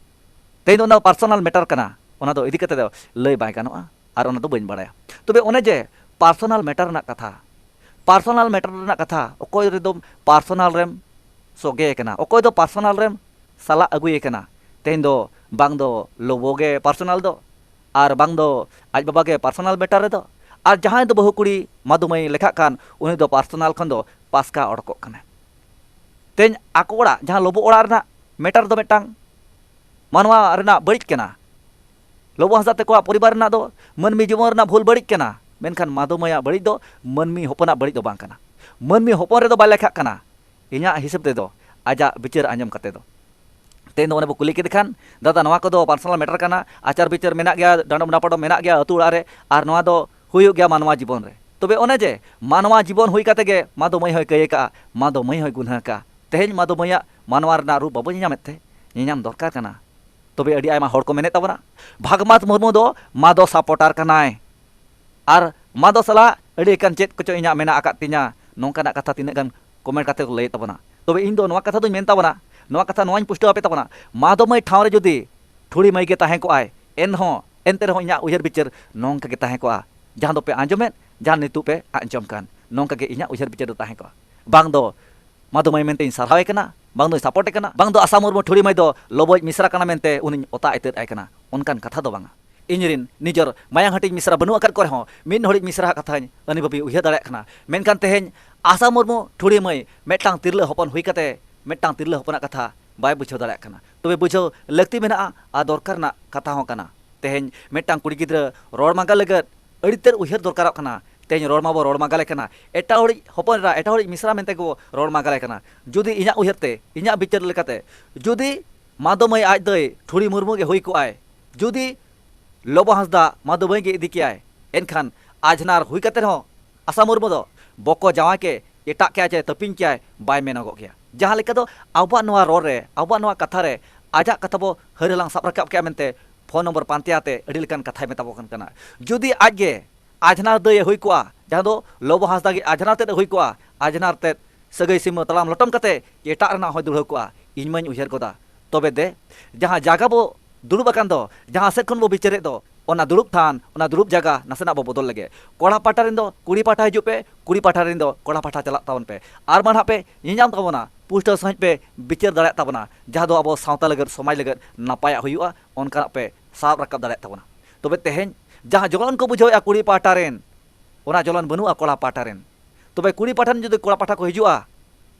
ᱛᱮᱦᱮᱧ ᱫᱚ ᱚᱱᱟ ᱯᱟᱨᱥᱚᱱᱟᱞ ᱢᱮᱴᱟᱨ ᱠᱟᱱᱟ, ᱚᱱᱟ ᱫᱚ ᱤᱫᱤ ᱠᱟᱛᱮ ᱫᱚ ᱞᱟᱹᱭ ᱵᱟᱭ ᱜᱟᱱᱚᱜᱼᱟ, ᱟᱨ ᱚᱱᱟ ᱫᱚ ᱵᱟᱹᱧ ᱵᱟᱲᱟᱭᱟ᱾ ᱛᱚᱵᱮ ᱚᱱᱮ ᱡᱮ ᱯᱟᱨᱥᱚᱱᱟᱞ ᱢᱮᱴᱟᱨ ᱨᱮᱱᱟᱜ ᱠᱟᱛᱷᱟ, ᱯᱟᱨᱥᱚᱱᱟᱞ ᱢᱮᱴᱟᱨ ᱨᱮᱱᱟᱜ ᱠᱟᱛᱷᱟ, ᱚᱠᱚᱭ ᱨᱮᱫᱚ ᱯᱟᱨᱥᱚᱱᱟᱞ ᱨᱮᱢ ᱥᱚᱜᱮ ᱠᱟᱱᱟ, ᱚᱠᱚᱭ ᱫᱚ ᱯᱟᱨᱥᱚᱱᱟᱞ ᱨᱮᱢ ᱥᱟᱞᱟᱜ ᱟᱹᱜᱩᱭᱮ ᱠᱟᱱᱟ, ᱛᱮᱦᱮᱧ ᱫᱚ ᱵᱟᱝ ᱫᱚ ᱞᱚᱵᱚ ᱜᱮ ᱯᱟᱨᱥᱚᱱᱟᱞ ᱫᱚ, ᱟᱨ ᱵᱟᱝ ᱫᱚ ᱟᱡ ᱵᱟᱵᱟ ᱜᱮ ᱯᱟᱨᱥᱚᱱᱟᱞ ᱢᱮᱴᱟᱨ ᱨᱮᱫᱚ, ᱟᱨ ᱡᱟᱦᱟᱸᱭ ᱫᱚ ᱵᱟᱹᱦᱩ ᱠᱩᱲᱤ ᱢᱟᱫᱩ ᱢᱟᱹᱭ ᱞᱮᱠᱷᱟᱜ ᱠᱟᱱ, ᱩᱱᱤ ᱫᱚ ᱯᱟᱨᱥᱚᱱᱟᱞ ᱠᱷᱚᱱ ᱫᱚ ᱯᱟᱥᱠᱟ ᱚᱰᱚᱠᱚᱜ ᱠᱟᱱᱟᱭ᱾ ᱛᱮᱦᱮᱧ ᱟᱠᱚ ᱚᱲᱟᱜ, ᱡᱟᱦᱟᱸ ᱞᱚᱵᱚ ᱚᱲᱟᱜ ᱨᱮᱱᱟᱜ ᱢᱮᱴᱟᱨ ᱫᱚ ᱢᱤᱫᱴᱟᱝ ᱢᱟᱱᱣᱟ ᱨᱮᱱᱟᱜ ᱵᱟᱹᱲᱤᱡ ᱠᱟᱱᱟ᱾ ᱞᱚᱵᱚ ᱦᱟᱸᱥᱫᱟ ᱛᱟᱠᱚᱣᱟᱜ ᱯᱚᱨᱤᱵᱟᱨ ᱨᱮᱱᱟᱜ ᱫᱚ ᱢᱟᱹᱱᱢᱤ ᱡᱤᱵᱚᱱ ᱨᱮᱱᱟᱜ ᱵᱷᱩᱞ ᱵᱟᱹᱲᱤᱡ ᱠᱟᱱᱟ, ᱢᱮᱱᱠᱷᱟᱱ ᱢᱟᱫᱚ ᱢᱟᱹᱭᱟᱜ ᱵᱟᱹᱲᱤᱡ ᱫᱚ ᱢᱟᱹᱱᱢᱤ ᱦᱚᱯᱚᱱᱟᱜ ᱵᱟᱹᱲᱤᱡ ᱫᱚ ᱵᱟᱝ ᱠᱟᱱᱟ᱾ ᱢᱟᱹᱱᱢᱤ ᱦᱚᱯᱚᱱ ᱨᱮᱫᱚ ᱵᱟᱭ ᱞᱮᱠᱷᱟᱜ ᱠᱟᱱᱟ, ᱤᱧᱟᱹᱜ ᱦᱤᱥᱟᱹᱵ ᱛᱮᱫᱚ ᱟᱡᱟᱜ ᱵᱤᱪᱟᱹᱨ ᱟᱸᱡᱚᱢ ᱠᱟᱛᱮ ᱫᱚ᱾ ᱛᱮᱦᱮᱧ ᱫᱚ ᱚᱱᱮ ᱵᱚ ᱠᱩᱞᱤ ᱠᱮᱫᱮ ᱠᱷᱟᱱ, ᱫᱟᱫᱟ, ᱱᱚᱣᱟ ᱠᱚᱫᱚ ᱯᱟᱨᱥᱚᱱᱟᱞ ᱢᱮᱴᱟᱨ ᱠᱟᱱᱟ, ᱟᱪᱟᱨ ᱵᱤᱪᱟᱹᱨ ᱢᱮᱱᱟᱜ ᱜᱮᱭᱟ, ᱰᱟᱸᱰᱚᱢ ᱰᱟᱯᱟᱰᱚᱢ ᱢᱮᱱᱟᱜ ᱜᱮᱭᱟ ᱟᱹᱛᱩ ᱚᱲᱟᱜ ᱨᱮ, ᱟᱨ ᱱᱚᱣᱟ ᱫᱚ ᱦᱩᱭᱩᱜ ᱜᱮᱭᱟ ᱢᱟᱱᱣᱟ ᱡᱤᱵᱚᱱ ᱨᱮ᱾ ᱛᱚᱵᱮ ᱚᱱᱮ ᱡᱮ ᱢᱟᱱᱣᱟ ᱡᱤᱵᱚᱱ ᱦᱩᱭ ᱠᱟᱛᱮ ᱜᱮ ᱢᱟᱫᱚ ᱢᱟᱹᱭ ᱦᱚᱸᱭ ᱠᱟᱹᱭ ᱠᱟᱜᱼᱟ, ᱢᱟᱫᱚ ᱢᱟᱹᱭ ᱦᱚᱸᱭ ᱜᱩᱱᱦᱟᱹ ᱠᱟᱜᱼᱟ᱾ ᱛᱮᱦᱮᱧ ᱢᱟᱫᱚ ᱢᱟᱹᱭᱟᱜ ᱢᱟᱱᱣᱟ ᱨᱮᱱᱟᱜ ᱨᱩᱯ ᱵᱟᱵᱚ ᱧᱮᱧᱟᱢᱮᱫ ᱛᱮ ᱧᱮᱧᱟᱢ ᱫᱚᱨᱠᱟᱨ ᱠᱟᱱᱟ᱾ ᱛᱚᱵᱮ ᱟᱹᱰᱤ ᱟᱭᱢᱟ ᱦᱚᱲ ᱠᱚ ᱢᱮᱱᱮᱫ ᱛᱟᱵᱚᱱᱟ, ᱵᱷᱟᱜᱽᱢᱟᱛ ᱢᱩᱨᱢᱩ ᱫᱚ ᱢᱟᱫᱚ ᱥᱟᱯᱚᱴᱟᱨ ᱠᱟᱱᱟᱭ, ᱟᱨ ᱢᱟᱫᱚ ᱥᱟᱞᱟᱜ ᱟᱹᱰᱤ ᱜᱟᱱ ᱪᱮᱫ ᱠᱚᱪᱚ ᱤᱧᱟᱹᱜ ᱢᱮᱱᱟᱜ ᱟᱠᱟᱫ ᱛᱤᱧᱟ, ᱱᱚᱝᱠᱟᱱᱟᱜ ᱠᱟᱛᱷᱟ ᱛᱤᱱᱟᱹᱜ ᱜᱟᱱ ᱠᱚᱢᱮᱱᱴ ᱠᱟᱛᱮ ᱠᱚ ᱞᱟᱹᱭᱮᱫ ᱛᱟᱵᱚᱱᱟ᱾ ᱛᱚᱵᱮ ᱤᱧ ᱫᱚ ᱱᱚᱣᱟ ᱠᱟᱛᱷᱟ ᱫᱚᱧ ᱢᱮᱱ ᱛᱟᱵᱚᱱᱟ, ᱱᱚᱣᱟ ᱠᱟᱛᱷᱟ ᱱᱚᱣᱟᱧ ᱯᱩᱥᱴᱟᱹᱣ ᱟᱯᱮ ᱛᱟᱵᱚᱱᱟ, ᱢᱟᱫᱚ ᱢᱟᱹᱭ ᱴᱷᱟᱶ ᱨᱮ ᱡᱩᱫᱤ ᱴᱷᱩᱲᱤ ᱢᱟᱹᱭ ᱜᱮ ᱛᱟᱦᱮᱸ ᱠᱚᱜᱼᱟᱭ, ᱮᱱᱦᱚᱸ ᱮᱱᱛᱮ ᱨᱮᱦᱚᱸ ᱤᱧᱟᱹᱜ ᱩᱭᱦᱟᱹᱨ ᱵᱤᱪᱟᱹᱨ ᱱᱚᱝᱠᱟ ᱜᱮ ᱛᱟᱦᱮᱸ ᱠᱚᱜᱼᱟ᱾ ᱡᱟᱦᱟᱸ ᱫᱚᱯᱮ ᱟᱸᱡᱚᱢᱮᱫ, ᱡᱟᱦᱟᱸ ᱱᱤᱛᱚᱜ ᱯᱮ ᱟᱸᱡᱚᱢ ᱠᱟᱱ, ᱱᱚᱝᱠᱟ ᱜᱮ ᱤᱧᱟᱹᱜ ᱩᱭᱦᱟᱹᱨ ᱵᱤᱪᱟᱹᱨ ᱫᱚ ᱛᱟᱦᱮᱸ ᱠᱚᱜᱼᱟ᱾ ᱵᱟᱝ ᱫᱚ ᱢᱟᱫᱚ ᱢᱟᱹᱭ ᱢᱮᱱᱛᱮᱧ ᱥᱟᱨᱦᱟᱣᱮ ᱠᱟᱱᱟ, ᱵᱟᱝ ᱫᱚᱧ ᱥᱟᱯᱳᱨᱴᱮ ᱠᱟᱱᱟ, ᱵᱟᱝ ᱫᱚ ᱟᱥᱟ ᱢᱩᱨᱢᱩ ᱴᱷᱩᱲᱤ ᱢᱟᱹᱭ ᱫᱚ ᱞᱚᱵᱚᱭᱤᱡ ᱢᱤᱥᱨᱟ ᱠᱟᱱᱟ ᱢᱮᱱᱛᱮ ᱩᱱᱤᱧ ᱚᱛᱟ ᱮᱛᱮᱫ ᱟᱭ ᱠᱟᱱᱟ, ᱚᱱᱠᱟᱱ ᱠᱟᱛᱷᱟ ᱫᱚ ᱵᱟᱝᱟ᱾ ᱤᱧᱨᱮᱱ ᱱᱤᱡᱚᱨ ᱢᱟᱭᱟᱝ ᱦᱟᱹᱴᱤᱧ ᱢᱤᱥᱨᱟ ᱵᱟᱹᱱᱩᱜ ᱟᱠᱟᱫ ᱠᱚ ᱨᱮᱦᱚᱸ, ᱢᱤᱫ ᱦᱚᱲᱤᱡ ᱢᱤᱥᱨᱟᱣᱟᱜ ᱠᱟᱛᱷᱟᱧ ᱟᱹᱱᱤ ᱵᱷᱟᱹᱵᱤ ᱩᱭᱦᱟᱹᱨ ᱫᱟᱲᱮᱭᱟᱜ ᱠᱟᱱᱟ᱾ ᱢᱮᱱᱠᱷᱟᱱ ᱛᱮᱦᱮᱧ ᱟᱥᱟ ᱢᱩᱨᱢᱩ ᱴᱷᱩᱲᱤ ᱢᱟᱹᱭ ᱢᱤᱫᱴᱟᱝ ᱛᱤᱨᱞᱟᱹ ᱦᱚᱯᱚᱱ ᱦᱩᱭ ᱠᱟᱛᱮ ᱢᱤᱫᱴᱟᱝ ᱛᱤᱨᱞᱟᱹ ᱦᱚᱯᱚᱱᱟᱜ ᱠᱟᱛᱷᱟ ᱵᱟᱭ ᱵᱩᱡᱷᱟᱹᱣ ᱫᱟᱲᱮᱭᱟᱜ ᱠᱟᱱᱟ᱾ ᱛᱚᱵᱮ ᱵᱩᱡᱷᱟᱹᱣ ᱞᱟᱹᱠᱛᱤ ᱢᱮᱱᱟᱜᱼᱟ ᱟᱨ ᱫᱚᱨᱠᱟᱨ ᱨᱮᱱᱟᱜ ᱠᱟᱛᱷᱟ ᱦᱚᱸ ᱠᱟᱱᱟ᱾ ᱛᱮᱦᱮᱧ ᱢᱤᱫᱴᱟᱝ ᱠᱩᱲᱤ ᱜᱤᱫᱽᱨᱟᱹ ᱨᱚᱲ ᱢᱟᱸᱜᱟ ᱞᱟᱹᱜᱤᱫ ᱟᱹᱰᱤ ᱛᱮᱫ ᱩᱭᱦᱟᱹᱨ ᱫᱚᱨᱠᱟᱨᱚᱜ ᱠᱟᱱᱟ᱾ ᱛᱮᱦᱮᱧ ᱨᱚᱲ ᱢᱟᱵᱚ ᱨᱚᱲ ᱢᱟᱸᱜᱟᱞᱮ ᱠᱟᱱᱟ, ᱮᱴᱟᱜ ᱦᱚᱲᱤᱡ ᱦᱚᱯᱚᱱ ᱮᱨᱟ, ᱮᱴᱟᱜ ᱦᱚᱲᱤᱡ ᱢᱤᱥᱨᱟ ᱢᱮᱱᱛᱮ ᱜᱮᱵᱚ ᱨᱚᱲ ᱢᱟᱸᱜᱟᱞᱮ ᱠᱟᱱᱟ᱾ ᱡᱩᱫᱤ ᱤᱧᱟᱹᱜ ᱩᱭᱦᱟᱹᱨ ᱛᱮ, ᱤᱧᱟᱹᱜ ᱵᱤᱪᱟᱹᱨ ᱞᱮᱠᱟᱛᱮ, ᱡᱩᱫᱤ ᱢᱟᱫᱚ ᱢᱟᱹᱭ ᱟᱡ ᱫᱟᱹᱭ ᱴᱷᱩᱲᱤ ᱢᱩᱨᱢᱩ ᱜᱮ ᱦᱩᱭ ᱠᱚᱜᱼᱟᱭ, ᱡᱩᱫᱤ ᱞᱚᱵᱚ ᱦᱟᱸᱥᱫᱟ ᱢᱟᱫᱚ ᱢᱟᱹᱭ ᱜᱮ ᱤᱫᱤ ᱠᱮᱭᱟᱭ, ᱮᱱᱠᱷᱟᱱ ᱟᱡᱷᱱᱟᱨ ᱦᱩᱭ ᱠᱟᱛᱮ ᱨᱮᱦᱚᱸ ᱟᱥᱟ ᱢᱩᱨᱢᱩ ᱫᱚ ᱵᱚᱠᱚ ᱡᱟᱶᱟᱭ ᱠᱮ, ᱮᱴᱟᱜ ᱠᱮᱭᱟᱭ ᱪᱮ ᱛᱟᱹᱯᱤᱧ ᱠᱮᱭᱟᱭ, ᱵᱟᱭ ᱢᱮᱱᱚᱜᱚᱜ ᱜᱮᱭᱟ᱾ ᱡᱟᱦᱟᱸ ᱞᱮᱠᱟ ᱫᱚ ᱟᱵᱚᱣᱟᱜ ᱱᱚᱣᱟ ᱨᱚᱲ ᱨᱮ, ᱟᱵᱚᱣᱟᱜ ᱱᱚᱣᱟ ᱠᱟᱛᱷᱟ ᱨᱮ ᱟᱡᱟᱜ ᱠᱟᱛᱷᱟ ᱵᱚ ᱦᱟᱹᱨ ᱦᱟᱞᱟᱝ ᱥᱟᱵ ᱨᱟᱠᱟᱵ ᱠᱮᱜᱼᱟ ᱢᱮᱱᱛᱮ ᱯᱷᱳᱱ ᱱᱚᱢᱵᱚᱨ ᱯᱟᱱᱛᱮ ᱟᱛᱮ ᱟᱹᱰᱤ ᱞᱮᱠᱟᱱ ᱠᱟᱛᱷᱟᱭ ᱢᱮᱛᱟ ᱵᱚᱱ ᱠᱟᱱᱟ᱾ ᱡᱩᱫᱤ ᱟᱡ ᱜᱮ ᱟᱡᱷᱱᱟᱨ ᱫᱟᱹᱭᱮ ᱦᱩᱭ ᱠᱚᱜᱼᱟ, ᱡᱟᱦᱟᱸ ᱫᱚ ᱞᱚᱵᱚ ᱦᱟᱸᱥᱫᱟ ᱜᱮ ᱟᱡᱷᱱᱟᱨ ᱛᱮᱫ ᱮ ᱦᱩᱭ ᱠᱚᱜᱼᱟ, ᱟᱡᱷᱱᱟᱨ ᱛᱮᱫ ᱥᱟᱹᱜᱟᱹᱭ ᱥᱤᱢᱟᱹ ᱛᱟᱲᱟᱢ ᱞᱚᱴᱚᱢ ᱠᱟᱛᱮ ᱮᱴᱟᱜ ᱨᱮᱱᱟᱜ ᱦᱚᱸᱭ ᱫᱩᱲᱦᱟᱹᱣ ᱠᱚᱜᱼᱟ, ᱤᱧ ᱢᱟᱧ ᱩᱭᱦᱟᱹᱨ ᱜᱚᱫᱟ᱾ ᱛᱚᱵᱮ ᱫᱮ, ᱡᱟᱦᱟᱸ ᱡᱟᱭᱜᱟ ᱵᱚ ᱫᱩᱲᱩᱵ ᱟᱠᱟᱱ ᱫᱚ, ᱡᱟᱦᱟᱸ ᱥᱮᱫ ᱠᱷᱚᱱ ᱵᱚ ᱵᱤᱪᱟᱹᱨᱮᱫ ᱫᱚ, ᱚᱱᱟ ᱫᱩᱲᱩᱵ ᱛᱷᱟᱱ, ᱚᱱᱟ ᱫᱩᱲᱩᱵ ᱡᱟᱭᱜᱟ ᱱᱟᱥᱮᱱᱟᱜ ᱵᱚ ᱵᱚᱫᱚᱞ ᱞᱮᱜᱮ᱾ ᱠᱚᱲᱟ ᱯᱟᱦᱴᱟ ᱨᱮᱱ ᱫᱚ ᱠᱩᱲᱤ ᱯᱟᱦᱴᱟ ᱦᱤᱡᱩᱜ ᱯᱮ, ᱠᱩᱲᱤ ᱯᱟᱦᱴᱟ ᱨᱮᱱ ᱫᱚ ᱠᱚᱲᱟ ᱯᱟᱦᱴᱟ ᱪᱟᱞᱟᱜ ᱛᱟᱵᱚᱱ ᱯᱮ᱾ ᱟᱨ ᱢᱟ ᱱᱟᱦᱟᱜ ᱯᱮ ᱧᱮᱧᱟᱢ ᱛᱟᱵᱚᱱᱟ, ᱯᱩᱥᱴᱟᱹᱣ ᱥᱟᱺᱦᱤᱡ ᱯᱮ ᱵᱤᱪᱟᱹᱨ ᱫᱟᱲᱮᱭᱟᱜ ᱛᱟᱵᱚᱱᱟ, ᱡᱟᱦᱟᱸ ᱫᱚ ᱟᱵᱚ ᱥᱟᱶᱛᱟ ᱞᱟᱹᱜᱤᱫ, ᱥᱚᱢᱟᱡᱽ ᱞᱟᱹᱜᱤᱫ ᱱᱟᱯᱟᱭᱟᱜ ᱦᱩᱭᱩᱜᱼᱟ, ᱚᱱᱠᱟᱱᱟᱜ ᱯᱮ ᱥᱟᱵ ᱨᱟᱠᱟᱵ ᱫᱟᱲᱮᱭᱟᱜ ᱛᱟᱵᱚᱱᱟ᱾ ᱛᱚᱵᱮ ᱛᱮᱦᱮᱧ ᱡᱟᱦᱟᱸ ᱡᱚᱞᱚᱱ ᱠᱚ ᱵᱩᱡᱷᱟᱹᱣᱮᱫᱼᱟ ᱠᱩᱲᱤ ᱯᱟᱦᱴᱟ ᱨᱮᱱ, ᱚᱱᱟ ᱡᱚᱞᱚᱱ ᱵᱟᱹᱱᱩᱜᱼᱟ ᱠᱚᱲᱟ ᱯᱟᱦᱴᱟ ᱨᱮᱱ᱾ ᱛᱚᱵᱮ ᱠᱩᱲᱤ ᱯᱟᱦᱴᱟ ᱨᱮᱱ ᱡᱩᱫᱤ ᱠᱚᱲᱟ ᱯᱟᱦᱴᱟ ᱠᱚ ᱦᱤᱡᱩᱜᱼᱟ,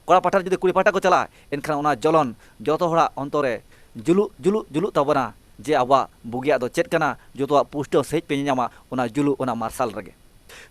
ᱠᱚᱲᱟ ᱯᱟᱦᱴᱟ ᱨᱮ ᱡᱩᱫᱤ ᱠᱩᱲᱤ ᱯᱟᱦᱴᱟ ᱠᱚ ᱪᱟᱞᱟᱜᱼᱟ, ᱮᱱᱠᱷᱟᱱ ᱚᱱᱟ ᱡᱚᱞᱚᱱ ᱡᱚᱛᱚ ᱦᱚᱲᱟᱜ ᱚᱱᱛᱚᱨ ᱨᱮ ᱡᱩᱞᱩᱜ, ᱡᱩᱞᱩᱜ, ᱡᱩᱞᱩᱜ ᱛᱟᱵᱚᱱᱟ ᱡᱮ ᱟᱵᱚᱣᱟᱜ ᱵᱩᱜᱤᱭᱟᱜ ᱫᱚ ᱪᱮᱫ ᱠᱟᱱᱟ, ᱡᱚᱛᱚᱣᱟᱜ ᱯᱩᱥᱴᱟᱹᱣ ᱥᱟᱺᱦᱤᱡ ᱯᱮ ᱧᱮᱧᱟᱢᱟ ᱚᱱᱟ ᱡᱩᱞᱩᱜ, ᱚᱱᱟ ᱢᱟᱨᱥᱟᱞ ᱨᱮᱜᱮ᱾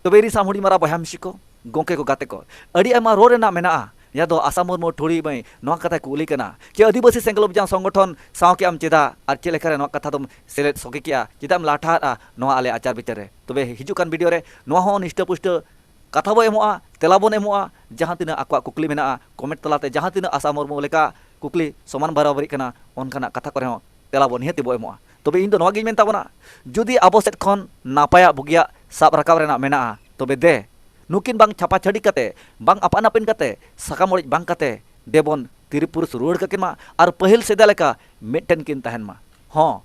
ᱛᱚᱵᱮ ᱤᱧ ᱥᱟᱶ ᱦᱩᱰᱤᱧ ᱢᱟᱨᱟᱝ ᱵᱚᱭᱦᱟ ᱢᱤᱥᱤ ᱠᱚ, ᱜᱚᱢᱠᱮ ᱠᱚ, ᱜᱟᱛᱮ ᱠᱚ, ᱟᱹᱰᱤ ᱟᱭᱢᱟ ᱨᱚᱲ ᱨᱮᱱᱟᱜ ᱢᱮᱱᱟᱜᱼᱟ᱾ ᱡᱟᱦᱟᱸ ᱫᱚ ᱟᱥᱟ ᱢᱩᱨᱢᱩ ᱴᱷᱩᱲᱤ ᱢᱟᱹᱭ ᱱᱚᱣᱟ ᱠᱟᱛᱷᱟᱭ ᱠᱩᱠᱞᱤ ᱠᱟᱱᱟ, ᱪᱮ ᱟᱹᱫᱤᱵᱟᱹᱥᱤ ᱥᱮᱸᱜᱮᱞ ᱚᱵᱷᱤᱡᱟᱱ ᱥᱚᱝᱜᱚᱴᱷᱚᱱ ᱥᱟᱶ ᱠᱮᱜ ᱟᱢ ᱪᱮᱫᱟᱜ? ᱟᱨ ᱪᱮᱫ ᱞᱮᱠᱟᱨᱮ ᱱᱚᱣᱟ ᱠᱟᱛᱷᱟ ᱫᱚᱢ ᱥᱮᱞᱮᱫ ᱥᱚᱜᱮ ᱠᱮᱜᱼᱟ? ᱪᱮᱫᱟᱜ ᱮᱢ ᱞᱟᱴᱷᱟᱜᱼᱟ ᱱᱚᱣᱟ ᱟᱞᱮ ᱟᱪᱟᱨ ᱵᱤᱪᱟᱹᱨ ᱨᱮ? ᱛᱚᱵᱮ ᱦᱤᱡᱩᱜ ᱠᱟᱱ ᱵᱷᱤᱰᱤᱭᱳ ᱨᱮ ᱱᱚᱣᱟ ᱦᱚᱸ ᱱᱤᱥᱴᱟᱹ ᱯᱩᱥᱴᱟᱹ ᱠᱟᱛᱷᱟ ᱵᱚ ᱮᱢᱚᱜᱼᱟ, ᱛᱮᱞᱟ ᱵᱚᱱ ᱮᱢᱚᱜᱼᱟ᱾ ᱡᱟᱦᱟᱸ ᱛᱤᱱᱟᱹᱜ ᱟᱠᱚᱣᱟᱜ ᱠᱩᱠᱞᱤ ᱢᱮᱱᱟᱜᱼᱟ, ᱠᱚᱢᱮᱱᱴ ᱛᱟᱞᱟᱛᱮ ᱡᱟᱦᱟᱸ ᱛᱤᱱᱟᱹᱜ ᱟᱥᱟ ᱢᱩᱨᱢᱩ ᱞᱮᱠᱟ ᱠᱩᱠᱞᱤ ᱥᱚᱢᱟᱱ ᱵᱟᱨᱟᱵᱟᱨᱤᱜ ᱠᱟᱱᱟ, ᱚᱱᱠᱟᱱᱟᱜ ᱠᱟᱛᱷᱟ ᱠᱚᱨᱮ ᱦᱚᱸ ᱛᱮᱞᱟ ᱵᱚ ᱱᱤᱦᱟᱹᱛ ᱵᱚ ᱮᱢᱚᱜᱼᱟ᱾ ᱛᱚᱵᱮ ᱤᱧ ᱫᱚ ᱱᱚᱣᱟ ᱜᱤᱧ ᱢᱮᱱ ᱛᱟᱵᱚᱱᱟ, ᱡᱩᱫᱤ ᱟᱵᱚ ᱥᱮᱫ ᱠᱷᱚᱱ ᱱᱟᱯᱟᱭᱟᱜ ᱵᱩᱜᱤᱭᱟᱜ ᱥᱟᱵ ᱨᱟᱠᱟᱵ ᱨᱮᱱᱟᱜ ᱢᱮᱱᱟᱜᱼᱟ, ᱛᱚᱵᱮ ᱫᱮ, ᱱᱩᱠᱤᱱ ᱵᱟᱝ ᱪᱷᱟᱯᱟ ᱪᱷᱟᱹᱰᱤ ᱠᱟᱛᱮ, ᱵᱟᱝ ᱟᱯᱟᱱ ᱟᱹᱯᱤᱱ ᱠᱟᱛᱮ, ᱥᱟᱠᱟᱢ ᱚᱲᱮᱡ ᱵᱟᱝ ᱠᱟᱛᱮ, ᱫᱮᱵᱚᱱ ᱛᱤᱨᱤ ᱯᱩᱨᱩᱥ ᱨᱩᱣᱟᱹᱲ ᱠᱟᱹᱠᱤᱱ ᱢᱟ ᱟᱨ ᱯᱟᱹᱦᱤᱞ ᱥᱮᱫᱟᱭ ᱞᱮᱠᱟ ᱢᱤᱫᱴᱮᱱ ᱠᱤᱱ ᱛᱟᱦᱮᱱ ᱢᱟ᱾ ᱦᱚᱸ,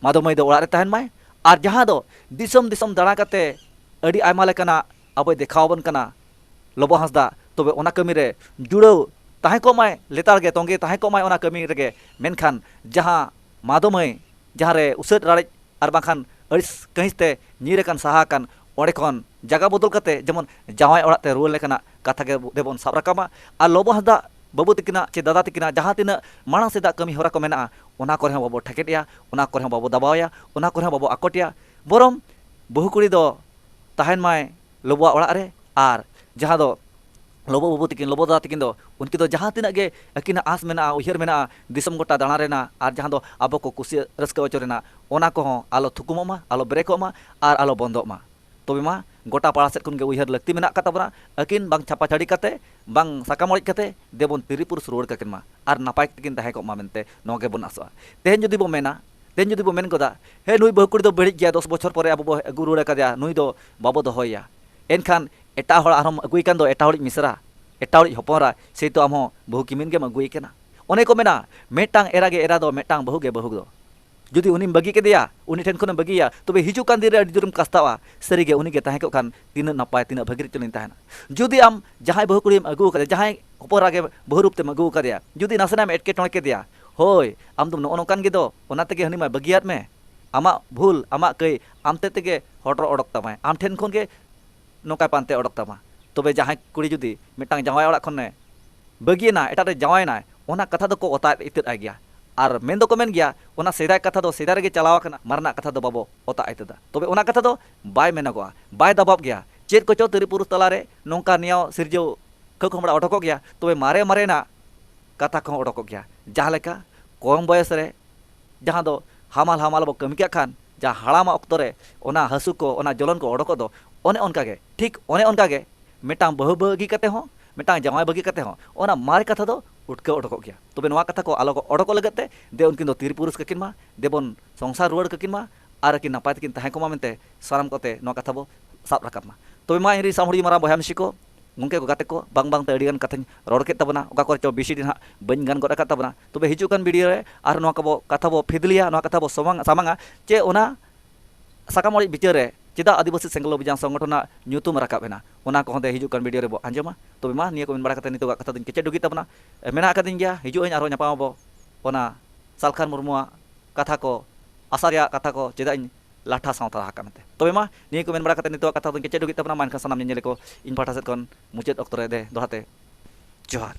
ᱢᱟᱫᱚ ᱢᱟᱹᱭ ᱫᱚ ᱚᱲᱟᱜ ᱨᱮ ᱛᱟᱦᱮᱱ ᱢᱟᱭ᱾ ᱟᱨ ᱡᱟᱦᱟᱸ ᱫᱚ ᱫᱤᱥᱚᱢ ᱫᱤᱥᱚᱢ ᱫᱟᱬᱟ ᱠᱟᱛᱮ ᱟᱹᱰᱤ ᱟᱭᱢᱟ ᱞᱮᱠᱟᱱᱟᱜ ᱟᱵᱚᱭ ᱫᱮᱠᱷᱟᱣ ᱟᱵᱚᱱ ᱠᱟᱱᱟ ᱞᱚᱵᱚ ᱦᱟᱸᱥᱫᱟ, ᱛᱚᱵᱮ ᱚᱱᱟ ᱠᱟᱹᱢᱤ ᱨᱮ ᱡᱩᱲᱟᱹᱣ ᱛᱟᱦᱮᱸ ᱠᱚᱜ ᱢᱟᱭ, ᱞᱮᱛᱟᱲ ᱜᱮ ᱛᱚᱸᱜᱮ ᱛᱟᱦᱮᱸ ᱠᱚᱜ ᱢᱟᱭ ᱚᱱᱟ ᱠᱟᱹᱢᱤ ᱨᱮᱜᱮ᱾ ᱢᱮᱱᱠᱷᱟᱱ ᱡᱟᱦᱟᱸ ᱢᱟᱫᱚ ᱢᱟᱹᱭ, ᱡᱟᱦᱟᱸ ᱨᱮ ᱩᱥᱟᱹᱫ ᱨᱟᱲᱮᱡ ᱟᱨ ᱵᱟᱝᱠᱷᱟᱱ ᱟᱹᱲᱤᱥ ᱠᱟᱹᱦᱤᱥ ᱛᱮ ᱧᱤᱨ ᱟᱠᱟᱱ, ᱥᱟᱦᱟ ᱟᱠᱟᱱ, ᱚᱸᱰᱮ ᱠᱷᱚᱱ ᱡᱟᱜᱟ ᱵᱚᱫᱚᱞ ᱠᱟᱛᱮ ᱡᱮᱢᱚᱱ ᱡᱟᱶᱟᱭ ᱚᱲᱟᱜ ᱛᱮ ᱨᱩᱣᱟᱹᱲ ᱞᱮᱠᱟᱱᱟᱜ ᱠᱟᱛᱷᱟ ᱜᱮ ᱫᱮᱵᱚᱱ ᱥᱟᱵ ᱨᱟᱠᱟᱵᱟ᱾ ᱟᱨ ᱞᱚᱵᱚ ᱦᱟᱸᱥᱫᱟ ᱵᱟᱹᱵᱩ ᱛᱟᱹᱠᱤᱱᱟᱜ ᱪᱮ ᱫᱟᱫᱟ ᱛᱟᱹᱠᱤᱱᱟᱜ ᱡᱟᱦᱟᱸ ᱛᱤᱱᱟᱹᱜ ᱢᱟᱲᱟᱝ ᱥᱮᱫᱟᱜ ᱠᱟᱹᱢᱤ ᱦᱚᱨᱟ ᱠᱚ ᱢᱮᱱᱟᱜᱼᱟ, ᱚᱱᱟ ᱠᱚᱨᱮ ᱦᱚᱸ ᱵᱟᱵᱚ ᱴᱷᱮᱠᱮᱫ ᱮᱭᱟ, ᱚᱱᱟ ᱠᱚᱨᱮ ᱦᱚᱸ ᱵᱟᱵᱚ ᱫᱟᱵᱟᱣ ᱮᱭᱟ, ᱚᱱᱟ ᱠᱚᱨᱮ ᱦᱚᱸ ᱵᱟᱵᱚ ᱟᱠᱚᱴ ᱮᱭᱟ᱾ ᱵᱚᱨᱚᱝ ᱵᱟᱹᱦᱩ ᱠᱩᱲᱤ ᱫᱚ ᱛᱟᱦᱮᱱ ᱢᱟᱭ ᱞᱚᱵᱚᱣᱟᱜ ᱚᱲᱟᱜ ᱨᱮ᱾ ᱟᱨ ᱡᱟᱦᱟᱸ ᱫᱚ ᱞᱚᱵᱚ ᱵᱟᱹᱵᱩ ᱛᱟᱹᱠᱤᱱ, ᱞᱚᱵᱚ ᱫᱟᱫᱟ ᱛᱟᱹᱠᱤᱱ ᱫᱚ, ᱩᱱᱠᱤᱱ ᱫᱚ ᱡᱟᱦᱟᱸ ᱛᱤᱱᱟᱹᱜ ᱜᱮ ᱟᱹᱠᱤᱱᱟᱜ ᱟᱸᱥ ᱢᱮᱱᱟᱜᱼᱟ, ᱩᱭᱦᱟᱹᱨ ᱢᱮᱱᱟᱜᱼᱟ, ᱫᱤᱥᱚᱢ ᱜᱚᱴᱟ ᱫᱟᱬᱟ ᱨᱮᱱᱟᱜ ᱟᱨ ᱡᱟᱦᱟᱸ ᱫᱚ ᱟᱵᱚ ᱠᱚ ᱠᱩᱥᱤ ᱨᱟᱹᱥᱠᱟᱹ ᱦᱚᱪᱚ ᱨᱮᱱᱟᱜ, ᱚᱱᱟ ᱠᱚᱦᱚᱸ ᱟᱞᱚ ᱛᱷᱩᱠᱩᱢᱚᱜ ᱢᱟ, ᱟᱞᱚ ᱵᱨᱮᱠᱚᱜ ᱢᱟ ᱟᱨ ᱟᱞᱚ ᱵᱚᱱᱫᱚᱜ ᱢᱟ᱾ ᱛᱚᱵᱮ ᱢᱟ ᱜᱚᱴᱟ ᱯᱟᱲᱟ ᱥᱮᱫ ᱠᱷᱚᱱ ᱜᱮ ᱩᱭᱦᱟᱹᱨ ᱞᱟᱹᱠᱛᱤ ᱢᱮᱱᱟᱜ ᱟᱠᱟᱫ ᱛᱟᱵᱚᱱᱟ᱾ ᱟᱹᱠᱤᱱ ᱵᱟᱝ ᱪᱷᱟᱯᱟ ᱪᱷᱟᱹᱲᱤ ᱠᱟᱛᱮ, ᱵᱟᱝ ᱥᱟᱠᱟᱢ ᱚᱲᱮᱡ ᱠᱟᱛᱮ ᱫᱮᱵᱚᱱ ᱛᱤᱨᱤ ᱯᱩᱨᱩᱥ ᱨᱩᱣᱟᱹᱲ ᱠᱟᱹᱠᱤᱱ ᱢᱟ ᱟᱨ ᱱᱟᱯᱟᱭ ᱛᱮᱠᱤᱱ ᱛᱟᱦᱮᱸ ᱠᱚᱜ ᱢᱟ ᱢᱮᱱᱛᱮ ᱱᱚᱣᱟ ᱜᱮᱵᱚᱱ ᱟᱥᱚᱜᱼᱟ᱾ ᱛᱮᱦᱮᱧ ᱡᱩᱫᱤ ᱵᱚ ᱢᱮᱱᱟ, ᱛᱮᱦᱮᱧ ᱡᱩᱫᱤ ᱵᱚ ᱢᱮᱱ ᱜᱚᱫᱟ, "ᱦᱮᱸ, ᱱᱩᱭ ᱵᱟᱹᱦᱩ ᱠᱩᱲᱤ ᱫᱚ ᱵᱟᱹᱲᱤᱡ ᱜᱮᱭᱟ, ᱫᱚᱥ ᱵᱚᱪᱷᱚᱨ ᱯᱚᱨᱮ ᱟᱵᱚ ᱵᱚ ᱟᱹᱜᱩ ᱨᱩᱣᱟᱹᱲ ᱟᱠᱟᱫᱮᱭᱟ, ᱱᱩᱭ ᱫᱚ ᱵᱟᱵᱚ ᱫᱚᱦᱚᱭᱮᱭᱟ", ᱮᱱᱠᱷᱟᱱ ᱮᱴᱟᱜ ᱦᱚᱲ ᱟᱨᱦᱚᱸᱢ ᱟᱹᱜᱩᱭ ᱠᱟᱱ ᱫᱚ, ᱮᱴᱟᱜ ᱦᱚᱲᱤᱡ ᱢᱤᱥᱨᱟ, ᱮᱴᱟᱜ ᱦᱚᱲᱤᱡ ᱦᱚᱯᱚᱱᱨᱟ, ᱥᱮᱭ ᱛᱚ ᱟᱢᱦᱚᱸ ᱵᱟᱹᱦᱩ ᱠᱤᱢᱤᱱ ᱜᱮᱢ ᱟᱹᱜᱩᱭᱮ ᱠᱟᱱᱟ᱾ ᱚᱱᱮ ᱠᱚ ᱢᱮᱱᱟ, ᱢᱤᱫᱴᱟᱝ ᱮᱨᱟ ᱜᱮ ᱮᱨᱟ ᱫᱚ, ᱢᱤᱫᱴᱟᱝ ᱵᱟᱹᱦᱩ ᱜᱮ ᱵᱟᱹᱦᱩ ᱫᱚ᱾ ᱡᱩᱫᱤ ᱩᱱᱤᱢ ᱵᱟᱹᱜᱤ ᱠᱮᱫᱮᱭᱟ, ᱩᱱᱤ ᱴᱷᱮᱱ ᱠᱷᱚᱱᱮᱢ ᱵᱟᱹᱜᱤᱭᱟ, ᱛᱚᱵᱮ ᱦᱤᱡᱩᱜ ᱠᱟᱱ ᱫᱤᱱ ᱨᱮ ᱟᱹᱰᱤ ᱡᱳᱨᱮᱢ ᱠᱟᱥᱛᱟᱣᱟ᱾ ᱥᱟᱹᱨᱤᱜᱮ ᱩᱱᱤᱜᱮ ᱛᱟᱦᱮᱸ ᱠᱚᱜ ᱠᱷᱟᱱ ᱛᱤᱱᱟᱹᱜ ᱱᱟᱯᱟᱭ, ᱛᱤᱱᱟᱹᱜ ᱵᱷᱟᱹᱜᱤ ᱨᱮᱪᱚᱞᱤᱧ ᱛᱟᱦᱮᱱᱟ᱾ ᱡᱩᱫᱤ ᱟᱢ ᱡᱟᱦᱟᱸᱭ ᱵᱟᱹᱦᱩ ᱠᱩᱲᱤᱢ ᱟᱹᱜᱩ ᱟᱠᱟᱫᱮᱭᱟ, ᱡᱟᱦᱟᱸᱭ ᱦᱚᱯᱚᱱ ᱮᱨᱟ ᱜᱮ ᱵᱟᱹᱦᱩ ᱨᱩᱯ ᱛᱮᱢ ᱟᱹᱜᱩ ᱟᱠᱟᱫᱮᱭᱟ, ᱡᱩᱫᱤ ᱱᱟᱥᱮᱱᱟᱜ ᱮᱢ ᱮᱴᱠᱮᱴᱚᱬᱮ ᱠᱮᱫᱮᱭᱟ, ᱦᱳᱭ, ᱟᱢ ᱫᱚᱢ ᱱᱚᱜᱼᱚ ᱱᱚᱝᱠᱟᱱ ᱜᱮ ᱫᱚ, ᱚᱱᱟ ᱛᱮᱜᱮ ᱦᱟᱹᱱᱤ ᱢᱟᱭ ᱵᱟᱹᱜᱤᱭᱟᱫ ᱢᱮ, ᱟᱢᱟᱜ ᱵᱷᱩᱞ, ᱟᱢᱟᱜ ᱠᱟᱹᱭ ᱟᱢ ᱛᱮᱫ ᱛᱮᱜᱮ ᱦᱚᱴᱚᱨ ᱚᱰᱚᱠ ᱛᱟᱢᱟᱭ, ᱟᱢ ᱴᱷᱮᱱ ᱠᱷᱚᱱ ᱜᱮ ᱱᱚᱝᱠᱟᱭ ᱯᱟᱱᱛᱮ ᱚᱰᱚᱠ ᱛᱟᱢᱟ᱾ ᱛᱚᱵᱮ ᱡᱟᱦᱟᱸᱭ ᱠᱩᱲᱤ ᱡᱩᱫᱤ ᱢᱤᱫᱴᱟᱝ ᱡᱟᱶᱟᱭ ᱚᱲᱟᱜ ᱠᱷᱚᱱᱮ ᱵᱟᱹᱜᱤᱭᱮᱱᱟ, ᱮᱴᱟᱜ ᱨᱮ ᱡᱟᱶᱟᱭᱮᱱᱟᱭ, ᱚᱱᱟ ᱠᱟᱛᱷᱟ ᱫᱚᱠᱚ ᱚᱛᱟ ᱤᱛᱟᱹᱫ ᱟᱭ ᱜᱮᱭᱟ᱾ ᱟᱨ ᱢᱮᱱ ᱫᱚᱠᱚ ᱢᱮᱱ ᱜᱮᱭᱟ, ᱚᱱᱟ ᱥᱮᱫᱟᱭ ᱠᱟᱛᱷᱟ ᱫᱚ ᱥᱮᱫᱟᱭ ᱨᱮᱜᱮ ᱪᱟᱞᱟᱣ ᱟᱠᱟᱱᱟ, ᱢᱟᱨᱮᱱᱟᱜ ᱠᱟᱛᱷᱟ ᱫᱚ ᱵᱟᱵᱚ ᱚᱛᱟ ᱤᱛᱟᱹᱫᱟ᱾ ᱛᱚᱵᱮ ᱚᱱᱟ ᱠᱟᱛᱷᱟ ᱫᱚ ᱵᱟᱭ ᱢᱮᱱᱚᱜᱚᱜᱼᱟ, ᱵᱟᱭ ᱫᱟᱵᱟᱵ ᱜᱮᱭᱟ᱾ ᱪᱮᱫ ᱠᱚᱪᱚ ᱛᱤᱨᱤ ᱯᱩᱨᱩᱥ ᱛᱟᱞᱟᱨᱮ ᱱᱚᱝᱠᱟ ᱱᱮᱭᱟᱣ ᱥᱤᱨᱡᱟᱹᱣ ᱠᱷᱟᱹᱠ ᱦᱚᱢᱲᱟ ᱚᱰᱚᱠᱚᱜ ᱜᱮᱭᱟ᱾ ᱛᱚᱵᱮ ᱢᱟᱨᱮ ᱢᱟᱨᱮᱱᱟᱜ ᱠᱟᱛᱷᱟ ᱠᱚᱦᱚᱸ ᱚᱰᱚᱠᱚᱜ ᱜᱮᱭᱟ᱾ ᱡᱟᱦᱟᱸ ᱞᱮᱠᱟ ᱠᱚᱢ ᱵᱚᱭᱮᱥ ᱨᱮ ᱡᱟᱦᱟᱸ ᱫᱚ ᱦᱟᱢᱟᱞ ᱦᱟᱢᱟᱞ ᱵᱚ ᱠᱟᱹᱢᱤ ᱠᱟᱜ ᱠᱷᱟᱱ, ᱡᱟᱦᱟᱸ ᱦᱟᱲᱟᱢᱟᱜ ᱚᱠᱛᱚ ᱨᱮ ᱚᱱᱟ ᱦᱟᱹᱥᱩ ᱠᱚ, ᱚᱱᱟ ᱡᱚᱞᱚᱱ ᱠᱚ ᱚᱰᱚᱠᱚᱜ ᱫᱚ, ᱚᱱᱮ ᱚᱱᱠᱟ ᱜᱮ, ᱴᱷᱤᱠ ᱚᱱᱮ ᱚᱱᱠᱟ ᱜᱮ ᱢᱤᱫᱴᱟᱝ ᱵᱟᱹᱦᱩ ᱵᱟᱹᱜᱤ ᱠᱟᱛᱮ ᱦᱚᱸ, ᱢᱤᱫᱴᱟᱝ ᱡᱟᱶᱟᱭ ᱵᱟᱹᱜᱤ ᱠᱟᱛᱮ ᱦᱚᱸ ᱚᱱᱟ ᱢᱟᱨᱮ ᱠᱟᱛᱷᱟ ᱫᱚ ᱩᱴᱠᱟᱹᱣ ᱚᱰᱚᱠᱚᱜ ᱜᱮᱭᱟ᱾ ᱛᱚᱵᱮ ᱱᱚᱣᱟ ᱠᱟᱛᱷᱟ ᱠᱚ ᱟᱞᱚ ᱠᱚ ᱚᱰᱚᱠᱚᱜ ᱞᱟᱹᱜᱤᱫ ᱛᱮ ᱫᱮ ᱩᱱᱠᱤᱱ ᱫᱚ ᱛᱤᱨᱤ ᱯᱩᱨᱩᱥ ᱠᱟᱹᱠᱤᱱ ᱢᱟ, ᱫᱮᱵᱚᱱ ᱥᱚᱝᱥᱟᱨ ᱨᱩᱣᱟᱹᱲ ᱠᱟᱹᱠᱤᱱ ᱢᱟ, ᱟᱨ ᱟᱹᱠᱤᱱ ᱱᱟᱯᱟᱭ ᱛᱮᱠᱤᱱ ᱛᱟᱦᱮᱸ ᱠᱚᱢᱟ ᱢᱮᱱᱛᱮ ᱥᱟᱱᱟᱢ ᱠᱚᱛᱮ ᱱᱚᱣᱟ ᱠᱟᱛᱷᱟ ᱵᱚ ᱥᱟᱵ ᱨᱟᱠᱟᱵ ᱢᱟ᱾ ᱛᱚᱵᱮ ᱢᱟ ᱤᱧ ᱨᱤᱱ ᱥᱟᱢᱦᱩᱲᱤ ᱢᱟᱨᱟᱝ ᱵᱚᱭᱦᱟ ᱢᱤᱥᱤ ᱠᱚ, ᱜᱚᱢᱠᱮ ᱠᱚ, ᱜᱟᱛᱮ ᱠᱚ, ᱵᱟᱝ ᱵᱟᱝᱛᱮ ᱟᱹᱰᱤᱜᱟᱱ ᱠᱟᱛᱷᱟᱧ ᱨᱚᱲ ᱠᱮᱫ ᱛᱟᱵᱚᱱᱟ, ᱚᱠᱟ ᱠᱚᱨᱮ ᱪᱚ ᱵᱮᱥᱤ ᱰᱷᱮᱨ ᱦᱟᱸᱜ ᱵᱟᱹᱧ ᱜᱟᱱ ᱜᱚᱫ ᱟᱠᱟᱫ ᱛᱟᱵᱚᱱᱟ᱾ ᱛᱚᱵᱮ ᱦᱤᱡᱩᱜ ᱠᱟᱱ ᱵᱷᱤᱰᱤᱭᱳ ᱨᱮ ᱟᱨ ᱱᱚᱣᱟ ᱠᱚᱵᱚ, ᱠᱟᱛᱷᱟ ᱵᱚ ᱯᱷᱤᱫᱽᱞᱤᱭᱟ, ᱱᱚᱣᱟ ᱠᱟᱛᱷᱟ ᱵᱚ ᱥᱚᱢᱟᱝ-, ᱥᱟᱢᱟᱝᱟ, ᱪᱮ ᱚᱱᱟ ᱥᱟᱠᱟᱢ ᱚᱲᱮᱡ ᱵᱤᱪᱟᱹᱨ ᱨᱮ ᱪᱮᱫᱟᱜ ᱟᱹᱫᱤᱵᱟᱹᱥᱤ ᱥᱮᱸᱜᱮᱞ ᱚᱵᱷᱤᱡᱟᱱ ᱥᱚᱝᱜᱚᱴᱷᱚᱱᱟᱜ ᱧᱩᱛᱩᱢ ᱨᱟᱠᱟᱵ ᱮᱱᱟ, ᱚᱱᱟ ᱠᱚᱦᱚᱸ ᱛᱮ ᱦᱤᱡᱩᱜ ᱠᱟᱱ ᱵᱷᱤᱰᱤᱭᱳ ᱨᱮᱵᱚ ᱟᱸᱡᱚᱢᱟ᱾ ᱛᱚᱵᱮ ᱢᱟ, ᱱᱤᱭᱟᱹ ᱠᱚ ᱢᱮᱱ ᱵᱟᱲᱟ ᱠᱟᱛᱮ ᱱᱤᱛᱚᱜᱟᱜ ᱠᱟᱛᱷᱟ ᱫᱚᱧ ᱠᱮᱪᱮᱫ ᱰᱩᱜᱤ ᱛᱟᱵᱚᱱᱟ᱾ ᱮ, ᱢᱮᱱᱟᱜ ᱟᱠᱟᱫᱤᱧ ᱜᱮᱭᱟ, ᱦᱤᱡᱩᱜ ᱟᱹᱧ, ᱟᱨᱦᱚᱸ ᱧᱟᱯᱟᱢ ᱟᱵᱚ ᱚᱱᱟ ᱥᱟᱞᱠᱷᱟᱱ ᱢᱩᱨᱢᱩᱣᱟᱜ ᱠᱟᱛᱷᱟ ᱠᱚ, ᱟᱥᱟ ᱨᱮᱭᱟᱜ ᱠᱟᱛᱷᱟ ᱠᱚ, ᱪᱮᱫᱟᱜ ᱤᱧ ᱞᱟᱴᱷᱟ ᱥᱟᱶᱛᱟ ᱦᱟᱠᱟ ᱢᱮᱱᱛᱮ᱾ ᱛᱚᱵᱮ ᱢᱟ, ᱱᱤᱭᱟᱹ ᱠᱚ ᱢᱮᱱ ᱵᱟᱲᱟ ᱠᱟᱛᱮ ᱱᱤᱛᱚᱜᱟᱜ ᱠᱟᱛᱷᱟ ᱫᱚᱧ ᱠᱮᱪᱮᱫ ᱰᱩᱜᱤ ᱛᱟᱵᱚᱱᱟ᱾ ᱢᱟ ᱮᱱᱠᱷᱟᱱ ᱥᱟᱱᱟᱢ ᱧᱮᱧᱮᱞᱤᱭᱟᱹ ᱠᱚ ᱤᱧ ᱯᱟᱦᱴᱟ ᱥᱮᱫ ᱠᱷᱚᱱ ᱢᱩᱪᱟᱹᱫ ᱚᱠᱛᱚ ᱨᱮ ᱫᱮ ᱫᱚᱦᱲᱟ ᱛᱮ ᱡᱚᱦᱟᱨ᱾